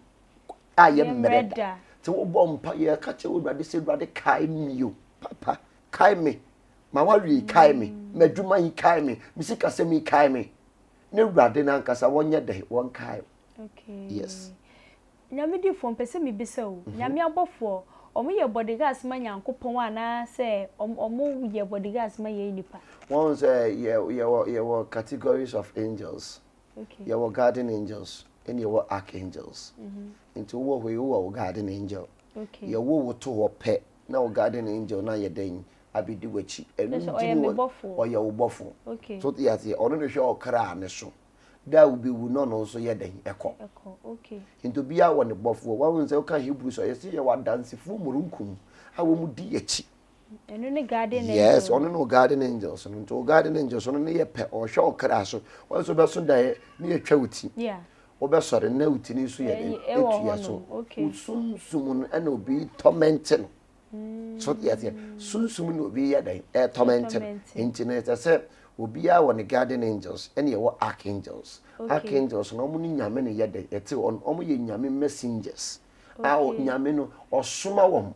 D: a, a yɛmmrɛ
B: Yɛmmrɛ
D: da.
B: da.
D: Nti wobɔ mpaeɛ, ka kyerɛ Awurade sɛ, Awurade kae me o, papa, kae me. M'awareɛ yi kae me, m'adwuma yi kae me, me sikasɛm yi kae me. Ne Awurade no ankasa wɔnyɛ dɛn, wɔnkae wo.
B: Okay.
D: Yes.
B: Nyame difoɔ mpɛ sɛ mebisa o, Nyame abɔfoɔ ɔmo yɛ bodyguards ma Nyankopɔn anaa sɛ ɔmo yɛ bodyguards ma yɛn nnipa?
D: Wahu sɛ yɛ yɛwɔ yɛwɔ categories of angels.
B: Okay.
D: Yɛwɔ guardian angels ɛna yɛwɔ archangels. Nti wowɔ hɔ yi wowɔ wo guardian angel.
B: Okay.
D: Yɛwo wo to hɔ pɛ na wo guardian angel no ayɛ dɛn abɛdi w'akyi. Ɛno
B: Kyerɛ sɛ
D: nti
B: ɔyɛ
D: ne
B: me
D: wɔ
B: bɔfoɔ.
D: ɔyɛ wo bɔfoɔ.
B: Okay.
D: So wote aseɛ? Ɔno na ɔhwɛ ɔkra no so. Da a wobɛwu no ɔno nso yɛ dɛn? Ɛkɔ.
B: Ɛkɔ, okay.
D: Nti obiara wɔ ne bɔfoɔ. Wahu sɛ woka Hebrews a, yɛse yɛwɔ adansefoɔ mununkum a wɔn di yɛakyi.
B: Ɛno ne guardian angel.
D: Yes, ɔno ne guardian angels no. Nti o guardian angels no ne yɛ pɛ, ɔhwɛ ɔkra so. Wɔn nso bɛso daeɛ ne yɛtwa wo ti.
B: Yeah.
D: Wobɛsɔre na wo ti no nso yɛ dɛn? Ɛtua so.
B: Okay.
D: Wo sunsum no ɛna obi tɔmɛnte no. So te aseɛ? Sunsum na obi yɛ dɛn? Ɛtɔmɛnte no. Nti no ɛsɛ sɛ obiara wɔ ne guardian angels ɛna ɛwɔ archangels. Archangels no wɔn ne nyame na yɛ dɛn? Ɛte wɔn wɔn yɛ nyame messengers a nyame no ɔsoma wɔn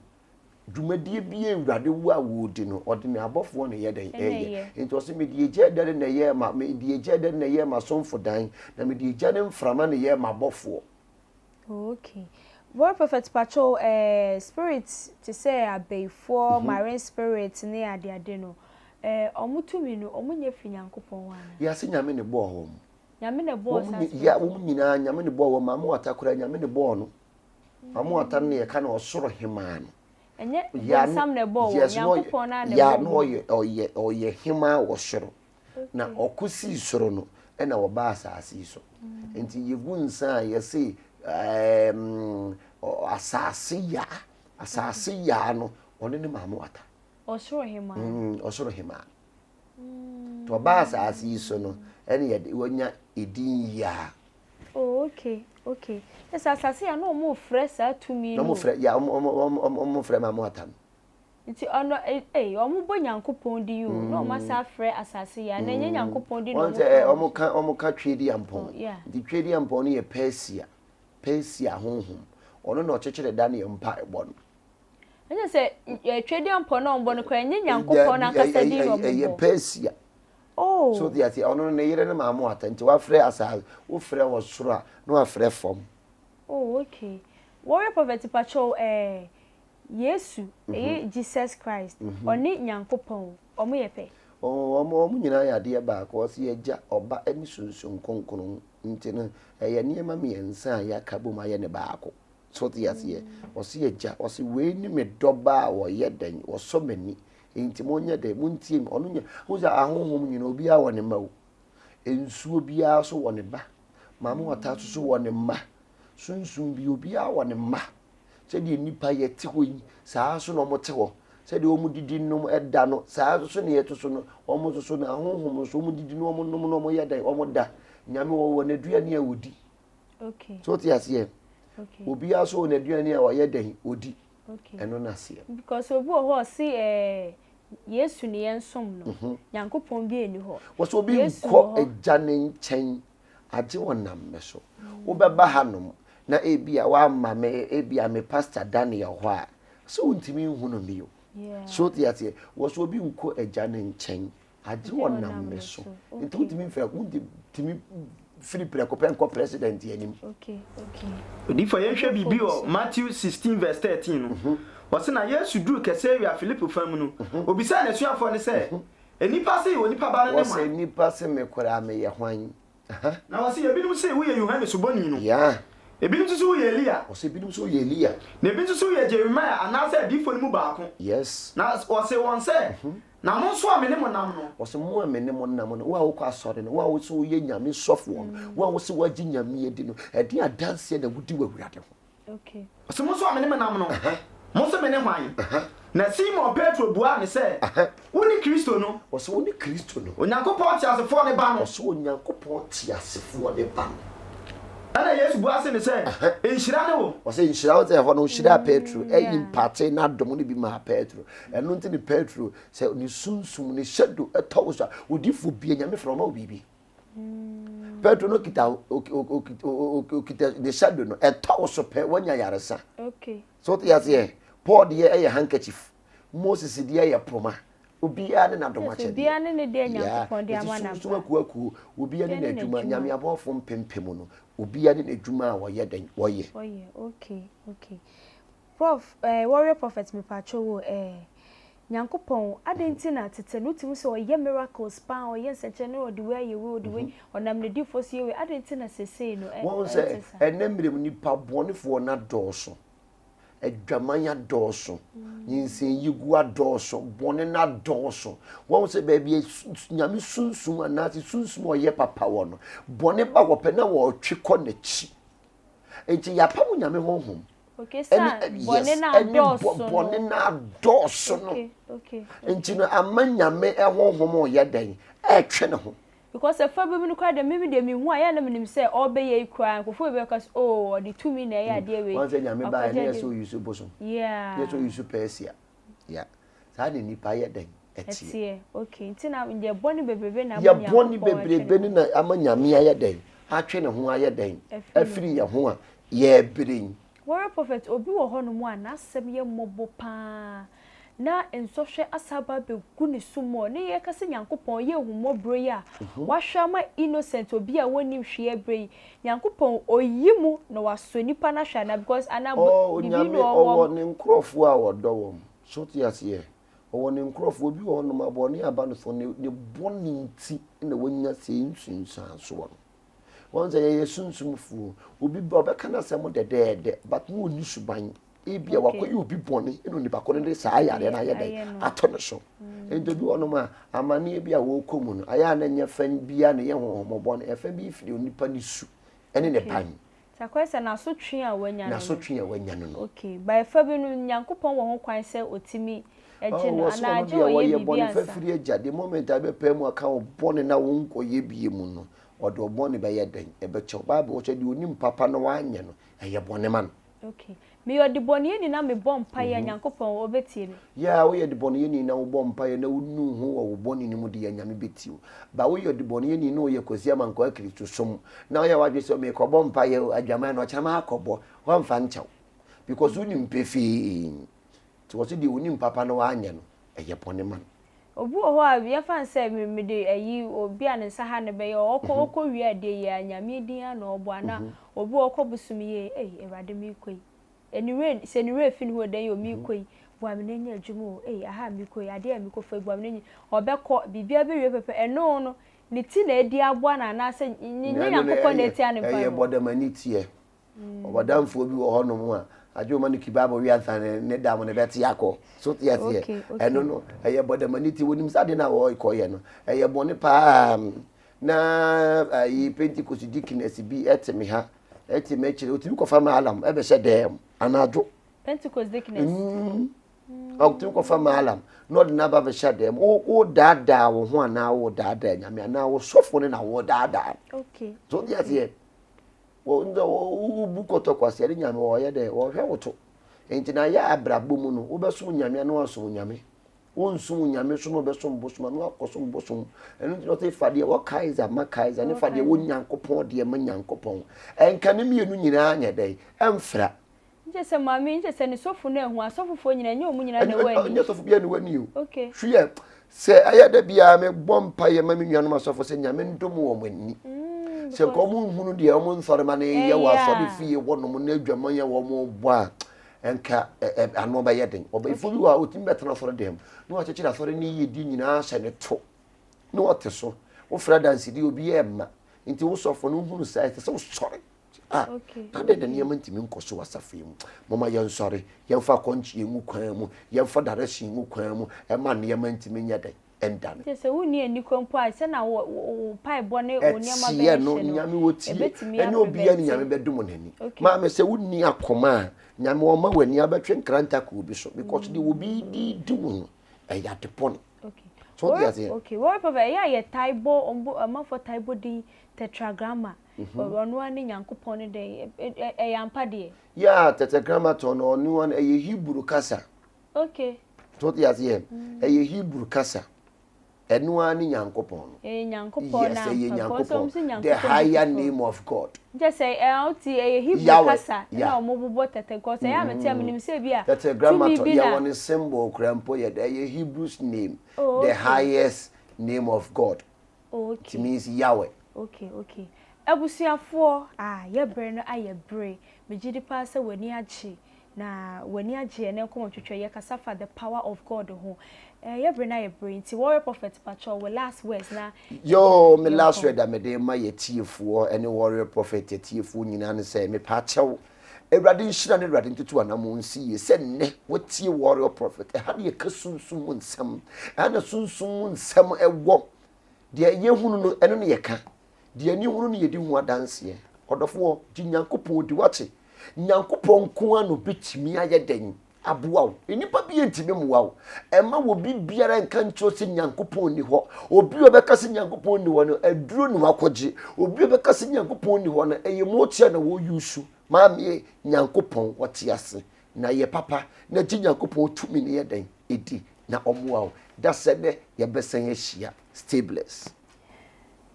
D: dwumadie bi a awurade wo a wɔredi no ɔde ne abɔfoɔ na ɛyɛ dɛn? Ɛyɛ. Nti ɔsɛ mede egya dɛre na ɛyɛ ma mede egya dɛre na ɛyɛ ma somfo dan na mede egya ne mframa na ɛyɛ ma abɔfoɔ.
B: Oh okay. Warrior Prophet pakyɛw eh spirit te sɛ abayifoɔ, marine spirit ne ade ade no eh ɔmo tumi no ɔmo nya firi Nyankopɔn hɔ anaa?
D: Yeah se Nyame na ɛbɔɔ wɔn.
B: Nyame na ɛbɔɔ saa spirit
D: Yeah wɔn nyinaa Nyame na ɛbɔɔ wɔn, Maame Wata koraa Nyame na ɛbɔɔ no. Maame Wata no na yɛka no ɔsoro hemaa no.
B: Ɛnyɛ bonsam na ɛbɔɔ wɔn, Nyankopɔn naa na ɛbɔɔ wɔn.
D: Yeah na ɔyɛ ɔyɛ ɔyɛ hemaa wɔ soro. Na ɔko sii soro no, ɛna ɔbaa asase yi so. Nti yɛgu nsa a yɛse ɛɛm asase yaa, asase yaa no, ɔno ne Maame Wata.
B: Ɔsoro hemaa.
D: Mm, ɔsoro hemaa. Nti ɔbaa asase yi so no, ɛna yɛde wanya edin yaa.
B: Oh, okay, okay. Ɛsɛ asase yaa na wɔn frɛ saa tumi
D: no. Na
B: wɔn
D: frɛ, ya wɔn wɔn wɔn frɛ Maame Wata no.
B: Nti ɔno ei ɔmo bɔ Nyankopɔn din o na ɔmo asan afrɛ asase yi a na ɛnyɛ Nyankopɔn din na
D: Wɔn
B: ɔmo
D: sɛ
B: frɛ
D: ɛ
B: wɔ
D: ɔmo ka ɔmo ka Tweediampɔn.
B: Oh yeah.
D: Nti Tweediampɔn no yɛ Persia Persia honhom. Ɔno na ɔkyekyere Daniel mpaebɔ no.
B: Ɛnyɛ sɛ Twedeampɔ na ɔmbɔ no koraa, ɛnyɛ Nyankopɔn n'ankasa din na ɔmo bɔ.
D: Ɛyɛ Persia.
B: Oh.
D: So te aseɛ, ɔno no ne yere no Maame Wata, nti wafrɛ asaase, wofrɛ wɔ soro a, na wafrɛ fam.
B: Oh, okay. Warrior Prophet pakyɛw eh, Yesu, ɛyɛ Jesus Christ, ɔne Nyankopɔn, ɔmo yɛ pɛ?
D: Oh, ɔmo, ɔmo nyinaa yɛ adeɛ baako, ɔse Agya, Ɔba, ɛne Sunsum Kronkron, nti no, ɛyɛ nneɛma mmiɛnsa a yɛaka bom ayɛ no baako. So wote aseɛ? Ɔse Agya, ɔse wei ne me dɔba a ɔyɛ dɛn? Ɔsɔ m'ani. Enti monyɛ dɛn? Montie me. Ɔno nyɛ, wohu sɛ ahonhom nyina obiara wɔ ne mma o. Nsuo biara so wɔ ne ba. Maame ɔtaa nso so wɔ ne mma. Sunsum bi obiara wɔ ne mma. Sɛdeɛ nnipa yɛte hɔ yi, saa nso na wɔte hɔ. Sɛdeɛ wɔdidi nom da no, saa nso so na yɛte so no, wɔn nso so no, ahonhom nso wɔdidi na wɔnom na wɔyɛ dɛn? Wɔda. Nyame wɔwɔ n'aduane a wɔdi.
B: Okay.
D: So wote aseɛ?
B: Okay.
D: Obiara nso wɔ n'aduane a ɔyɛ dɛn ɔdi.
B: Okay.
D: Ɛno no aseɛ.
B: Because obi wɔ hɔ ɔse ɛɛ Yesu ne yɛn som no. Mhm. Nyankopɔn bi nni hɔ.
D: Wɔsɛ obi nkɔ agya ne nkyɛn agye ɔnam me so. Wobɛba hanom na ebi a wamma me ebi a me pastor Daniel hɔ a sɛ wontumi nhunu me o. So wote aseɛ? Wɔsɛ obi nkɔ agya ne nkyɛn Agye ɔnam me so. Nti wontumi mfrɛ wontumi firi prɛko pɛ nkɔ president anim.
A: Odifo yɛnhwɛ biribi wɔ Matthew 16 verse 13 no. Mhm. Ɔse na Yesu duruu Kaesarea Filipo fa mu no, mhm. obisaa n'asuafoɔ no sɛ, mhm. Nnipa se onipa ba no ne hwan?
D: Wɔse nnipa se me koraa meyɛ hwan?
A: Na wɔse, Ebinom se woyɛ Yohane Suboni no. Ebinom nso se woyɛ Elia.
D: Wɔse ebinom se woyɛ Elia.
A: Na ebi nso se woyɛ Jeremia anaasɛ adiyifoɔ no mu baako.
D: Yes.
A: Na wɔsee wɔn sɛ, Na mo nso a me ne mo nam no.
D: Wɔse mo a me ne mo nam no, wo a wokɔ asɔre no, wo a wose woyɛ Nyame sɔfoɔ no, wo a wose woagye Nyame adi no, ɛdeɛn adanseɛ na wodi wɔ Awurade ho?
A: Ɔse, Mo nso a me ne mo nam no, mo se mene hwan? Na Simon Petro buaa no sɛ, Wone Kristo no.
D: Ɔse, Wone Kristo no.
A: Onyankopɔn teasefoɔ no Ba no.
D: Ɔse, Onyankopɔn teasefoɔ no Ba no.
A: Ɛnna Yesu bua see no sɛ, Nhyira ne wo.
D: Ɔse, Nhyira wo sɛ ɛhɔ no ɔhyiraa Petro, ɛyi mpatee n'adom no bi maa Petro. Ɛno nti ne Petro, sɛ ne sunsum, ne shadow tɔ wo so a, odiyifoɔ bia Nyame frɛ ɔma wo biribi. Petro no kita okita ne shadow no ɛtɔ wo so pɛ wanya yaresa.
B: Okay.
D: So te aseɛ Paul deɛ ɛyɛ handkerchief Moses deɛ ɛyɛ poma obiara ne n'adom akyɛdeɛ.
B: Obiara ne ne deɛ Nyankopɔn de ama na
D: sunsun akuakuo obiara ne n'adwuma Nyame abɔfo mpempem no obiara ne n'adwuma a wɔyɛ dɛn wɔyɛ.
B: Wɔyɛ okay okay. Prof eh warrior prophet mepakyɛw o eh Nyankopɔn adɛn nti na tete no wotumi sɛ ɔyɛ miracles paa ɔyɛ nsɛnkyerɛnne ɔde wei ayɛ wei ɔde wei ɔnam nedifoɔ so yɛ wei adɛn nti na sesei no ɛ
D: Wɔn
B: ɛnte
D: sɛ
B: saa.
D: ɛnɛ mmerɛ mu nipa bɔnefoɔ no adɔɔso, adwaman adɔɔso, nyinsɛnyigu adɔɔso, bɔne no adɔɔso. Wɔn sɛ baabi a Nyame sunsum anaasɛ sunsum a ɔyɛ papa wɔ no, bɔne ba hɔ pɛ na wɔtwe kɔ n'akyi. Nti yɛapam Nyame honhom.
B: Okay, sa bɔne na adɔɔso no.
D: Bɔne na adɔɔso no. Nti no ama Nyame honhom yɛ dɛn? Ɛtwe ne ho.
B: Because ɛfa bi mu no koraa deɛ mimi deɛ mehu a yɛ na menim sɛ ɔbɛyɛ yi koraa nkurɔfoɔ bi bɛka sɛ oh ɔde tumi na ɛyɛ adeɛ wei.
D: Wɔn sɛ Nyame baa ne yɛ sɛ ɔyusu bosom.
B: Yeah.
D: Ne yɛ sɛ ɔyusu Persia. Yeah. Saa na nipa yɛ dɛn? Ɛteɛ.
B: Ɛteɛ. Okay. Nti na yɛ bɔne bebrebe na ama
D: Yɛ bɔne
B: Nyankopɔn atwe
D: bebrebe
B: ne
D: no na ama Nyame ayɛ dɛn? Atwe ne ho ayɛ dɛn? Afiri yɛn ho a yɛrebrɛ yi.
B: Warrior Prophet, obi wɔ hɔnom a n'asɛm yɛ mmɔbɔ paa na nsɔhwɛ asan aba abɛgu ne so more ne yɛka sɛ Nyankopɔn ɔyɛ ahummɔborɔ yi a wahwɛ ama innocent obi a wɔnnim hwee ɛberɛ yi Nyankopɔn ɔyi mu na wasɔ nipa no ahwɛ anaa because anaa
D: Oh,
B: biribi
D: Onyame
B: na ɔwɔ
D: ɔwɔ ne nkorɔfoɔ a ɔdɔ wɔn. So wote aseɛ? Ɔwɔ ne nkorɔfoɔ. Obi wɔ hɔnom a bɔne aba no so, ne ne bɔne nti na wanya sei nsunsuansoɔ no. Wɔn sɛ yɛyɛ sunsumfoɔ. Obi ba ɔbɛka n'asɛm dɛdɛɛdɛ but na ɔnni suban. Ebia wakɔyɛ obi bɔne ɛna onipa ko no de saa yareɛ no ayɛ dɛn ato ne so. Mm. Nti obi wɔ hɔnom a amanneɛ bi a wɔrekɔ mu no ayɛ a na ɛnyɛ fɛn biara na ɛyɛ honhommɔbɔne. Ɛfɛ bi firi onipa ne su ɛne ne ban.
B: Nti akɔyɛ sɛ n'asotwe a wanya no no.
D: N'asotwe a wanya no no.
B: Okay, but ɛfa bi no Nyankopɔn wɔ ho kwan sɛ ɔtumi gye no
D: Oh, wɔse
B: anaa
D: ɔno
B: agye
D: deɛ
B: ɔyɛ
D: wɔyɛ
B: biribi
D: bɔne
B: ansa.
D: fafiri agya. The moment a bɛpae mu aka wo bɔne na wonkɔyɛ bie mu no, ɔde wo bɔne bɛyɛ dɛn? Ɛbɛkyɛ wo. Bible sɛ deɛ ɔnim papa na wanyɛ no, ɛyɛ bɔne ma no.
B: Okay. Meyɛ ɔdebɔneyɛni na mebɔ mpaeɛ a, Nyankopɔn ɔbɛtie me?
D: Yeah, woyɛ debɔneyɛni na wobɔ mpaeɛ na wonu wo ho wɔ wo bɔne no mu deɛ, Nyame bɛtie wo. But woyɛ ɔdebɔneyɛni na woyɛ Kwasi Amankwaa Kristosom na woyɛ w'adwene sɛ merekɔbɔ mpaeɛ o, adwaman no ɔkyena makɔbɔ, wɔmfa nkyɛ wo. Because wonim pefee. Nti wɔse deɛ onim papa na wanyɛ no, ɛyɛ bɔne ma no.
B: Obi wɔ hɔ a yɛmfa no sɛ me mede ayi obi a ne nsa ha no bɛyɛ ɔkɔ ɔkɔ wie adeɛ yi a Nyame din ara na ɔbɔ anaa obi wɔ hɔ ɔkɔ bosom yi ei Awurade meekɔ yi ɛne werɛ sɛ ne werɛ fi ne ho dɛn yi o meekɔ yi boa me na nya adwuma o ei aha a meekɔ yi adeɛ a meekɔ fa yi boa me na nya ɔbɛkɔ biribiara bɛwie pɛpɛ ɛno no ne ti na adi aboa no anaasɛ nyɛ Nyankopɔn na atia ne
D: Ɛyɛ
B: mpaebɔ.
D: bɔdamani teɛ. Ɔbɔdamfoɔ bi wɔ hɔnom a, agye ɔma no kibab ɔwe ansa ne ne dam no bɛte akɔ. So te aseɛ? Ɛno no, ɛyɛ bɔdamani ti. Wɔnim sɛ ade no a wɔrekɔyɛ no, ɛyɛ bɔne paa. Na ayi Pentecost deaconess bi ɛte me ha, ɛte me akyire, ɔtumi kɔfa maalam ɛbɛhyɛ dɛm anadwo.
B: Pentecost deaconess.
D: Ɔtumi kɔfa maalam na ɔde n'aba bɛhyɛ dɛm. Wodaadaa wo ho anaa wodaadaa nyame anaa wo sɔfo no na wodaadaa. So te aseɛ? Wo ndɛ wo bu kɔtɔkwasea ne Nyame ɔyɛ dɛ ɔhwɛ wo to. Ntsi na yɛ abrabɔ mu no wobɛsom Nyame a na wasom Nyame. Wonnsom Nyame so na ɔbɛsom bosom a na wakɔsom bosom. Ɛno ntsi na ɔse fa deɛ ɛwɔ Kaiser ma Kaiser ne fa deɛ ɛwɔ Nyankopɔn deɛ ma Nyankopɔn. Ɛnka ne mmienu nyinaa nyɛ dɛn? Ɛmfra.
B: Nkyɛ sɛ maame yi, nkyɛ sɛ ne sɔfo no ahu, asɔfofoɔ nyinaa, ɛnyɛ wɔn nyinaa na ɛwɔ ani.
D: Ɛnyɛ sɔfo biara na ɛwɔ ani o.
B: Okay.
D: Hwɛ, sɛ ɛyɛ da biara mebɔ mpaeɛ ma me nuanom asɔfo sɛ Nyame ndom wɔn ani. Sɛ nka wɔn nhunu deɛ wɔn nsɔrema no yɛ wɔ asɔre fie hɔnom na adwaman yɛ wɔn bɔ a, nka ano bɛyɛ den. Ɔbɛyifo bi wɔ a ɔtumi bɛtena asɔre dɛm na wakyekyere asɔre no yiedie nyinaa ahyɛ ne to na ɔte so. Wofrɛ adansedie obiara mma. Nti wo sɔfo no wohunu saa ɛsɛ sɛ wosɔre. Ah, na dɛn na nneɛma ntumi nkɔ so wɔ asafo yi mu? Momma yɛnsɔre, yɛmfa akɔnkyeɛ ngu kwan mu, yɛmfa direction ngu kwan mu, ɛma nneɛma ntumi nyɛ dɛn? Ɛndane.
B: Kyerɛ sɛ wonni anikɔ mpo a, sɛ na wo wo mpaebɔ ne wo nneɛma
D: Ɛteɛ
B: bɛyɛ
D: no,
B: hye no,
D: Nyame ɔtie.
B: ɛbɛtumi
D: Ɛnyɛ obiara ne
B: aprevɛnte.
D: Nyame bɛdom n'ani.
B: Okay.
D: Maame, sɛ wonni akoma a, Nyame ɔmma w'ani abɛtwe nkrantɛ akɔ obi so because deɛ obi de redi wo no, ɛyɛ ade bɔne.
B: Okay.
D: So wote aseɛ?
B: Okay. Warrior Prophet, ɛyɛ a yɛtae bɔ, ɔmo amanfoɔ tae bɔ din tetragramma. Ɔno ara ne Nyankopɔn no dɛn? Ɛyɛ ampa deɛ?
D: Yeah, Tetragrammaton no, ɔno ara ɛyɛ Hebrew kasa.
B: Okay.
D: So wote aseɛ? Ɛyɛ Hebrew kasa. Ɛno ara ne Nyankopɔn no.
B: Ɛyɛ Nyankopɔn
D: Yes,
B: no
D: ɛyɛ
B: ampa. Because wɔn sɛ
D: Nyankopɔn.
B: Nyankopɔn
D: The higher
B: foforɔ.
D: name of God.
B: Nkyɛ sɛ ɛɛ wote ɛyɛ Hebrew
D: Yahweh,
B: kasa ɛna
D: yeah.
B: wɔn bobɔ tɛtɛ because ɛyɛ a mete a menim sɛ ebi a tumi
D: Tetragrammaton,
B: bi na.
D: yɛwɔ ne symbol koraa mpo yɛ dɛ, ɛyɛ Hebrew's name.
B: Oh,
D: The
B: okay.
D: highest name of God.
B: Oh, okay.
D: It means Yahweh.
B: Okay, okay. Abusuafoɔ, ah, yɛ berɛ no ayɛ bere. Megye di paa sɛ w'ani agye. Na w'ani agye ɛnɛ nkɔmmɔtwetwe. Yɛkasa fa the power of God ho. Eh, yɛ bere no ayɛ bere nti, Warrior Prophet pakyɛw, wo last words na.
D: Yoo, me last word a mede ma yɛ tiefoɔ ne Warrior Prophet atiefoɔ nyinaa ne sɛ, mepaakyɛw, Awurade nhyira ne Awurade ntutu anammɔn nsi yie sɛ nnɛ watie Warrior Prophet. Ɛha ne yɛka sunsum mu nsɛm. Ɛha na sunsum mu nsɛm ɛwɔ. Deɛ yɛhunu no, ɛno ne yɛka. Deɛ ani hunu no yɛdi ho adanseɛ. Ɔdɔfoɔ, gye Nyankopɔn di, wate? Nyankopɔn nko ara na ɔbɛtumi ayɛ dɛn aboa wo. Nnipa bi ntumi mmoa wo. Ɛmma obi biara nka nkyerɛ wo sɛ Nyankopɔn nni hɔ. Obi a ɔbɛka sɛ Nyankopɔn nni hɔ no, aduro na wakɔgye. Obi a ɔbɛka sɛ Nyankopɔn nni hɔ no, ɛyɛ motia na wɔyusu. Maame, Nyankopɔn ɔte ase. Na yɛ papa na gye Nyankopɔn tumi no yɛ dɛn? Di na ɔmmoa wo. Dasɛ nɛ yɛbɛsan ahyia. Stay blessed.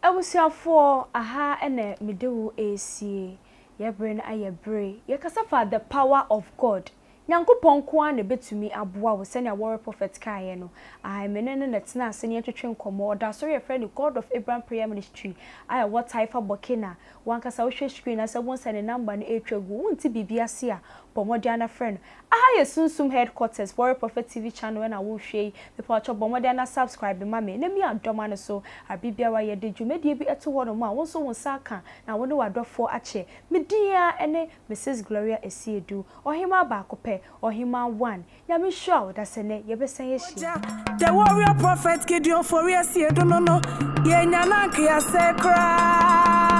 B: Abusuafoɔ, aha na mede wo resie. Yɛ bere no ayɛ bere. Yɛkasa fa the power of God. Nyankopɔn nko ara na ɛbɛtumi aboa wo sɛnea Warrior Prophet kaeɛ no. Ae, me ne no na ɛtenaa ase na yɛtwetwe nkɔmmɔ. Ɔda asɔre a yɛfrɛ no God of Abraham Prayer Ministry a ɛwɔ Taifa, Burkina. W'ankasa wohwɛ screen no ase a wobɛhu sɛ ne number no retwa gu. Wonte biribi ase a, bɔ mmɔden ara na frɛ no. Aha yɛ Sunsum Headquarters, Warrior Prophet TV channel na worehwɛ yi. Mepakyɛw bɔ mmɔden ara na subscribe ma me na mia dɔm ano so. Bere biara yɛde dwumadie bi to hɔnom a, wo nso wo nsa aka na wo ne w'adɔfoɔ akyɛ. Me din ara ne Mrs. Gloria Asiedu, Ɔhemaa baako pɛ, Ɔhemaa one. Nyame nhyira wo, dasɛnnɛ yɛbɛsan ahyia.
E: The warrior prophet Gideon Forie Asiedu no no, yɛnya no ankeasɛe koraa.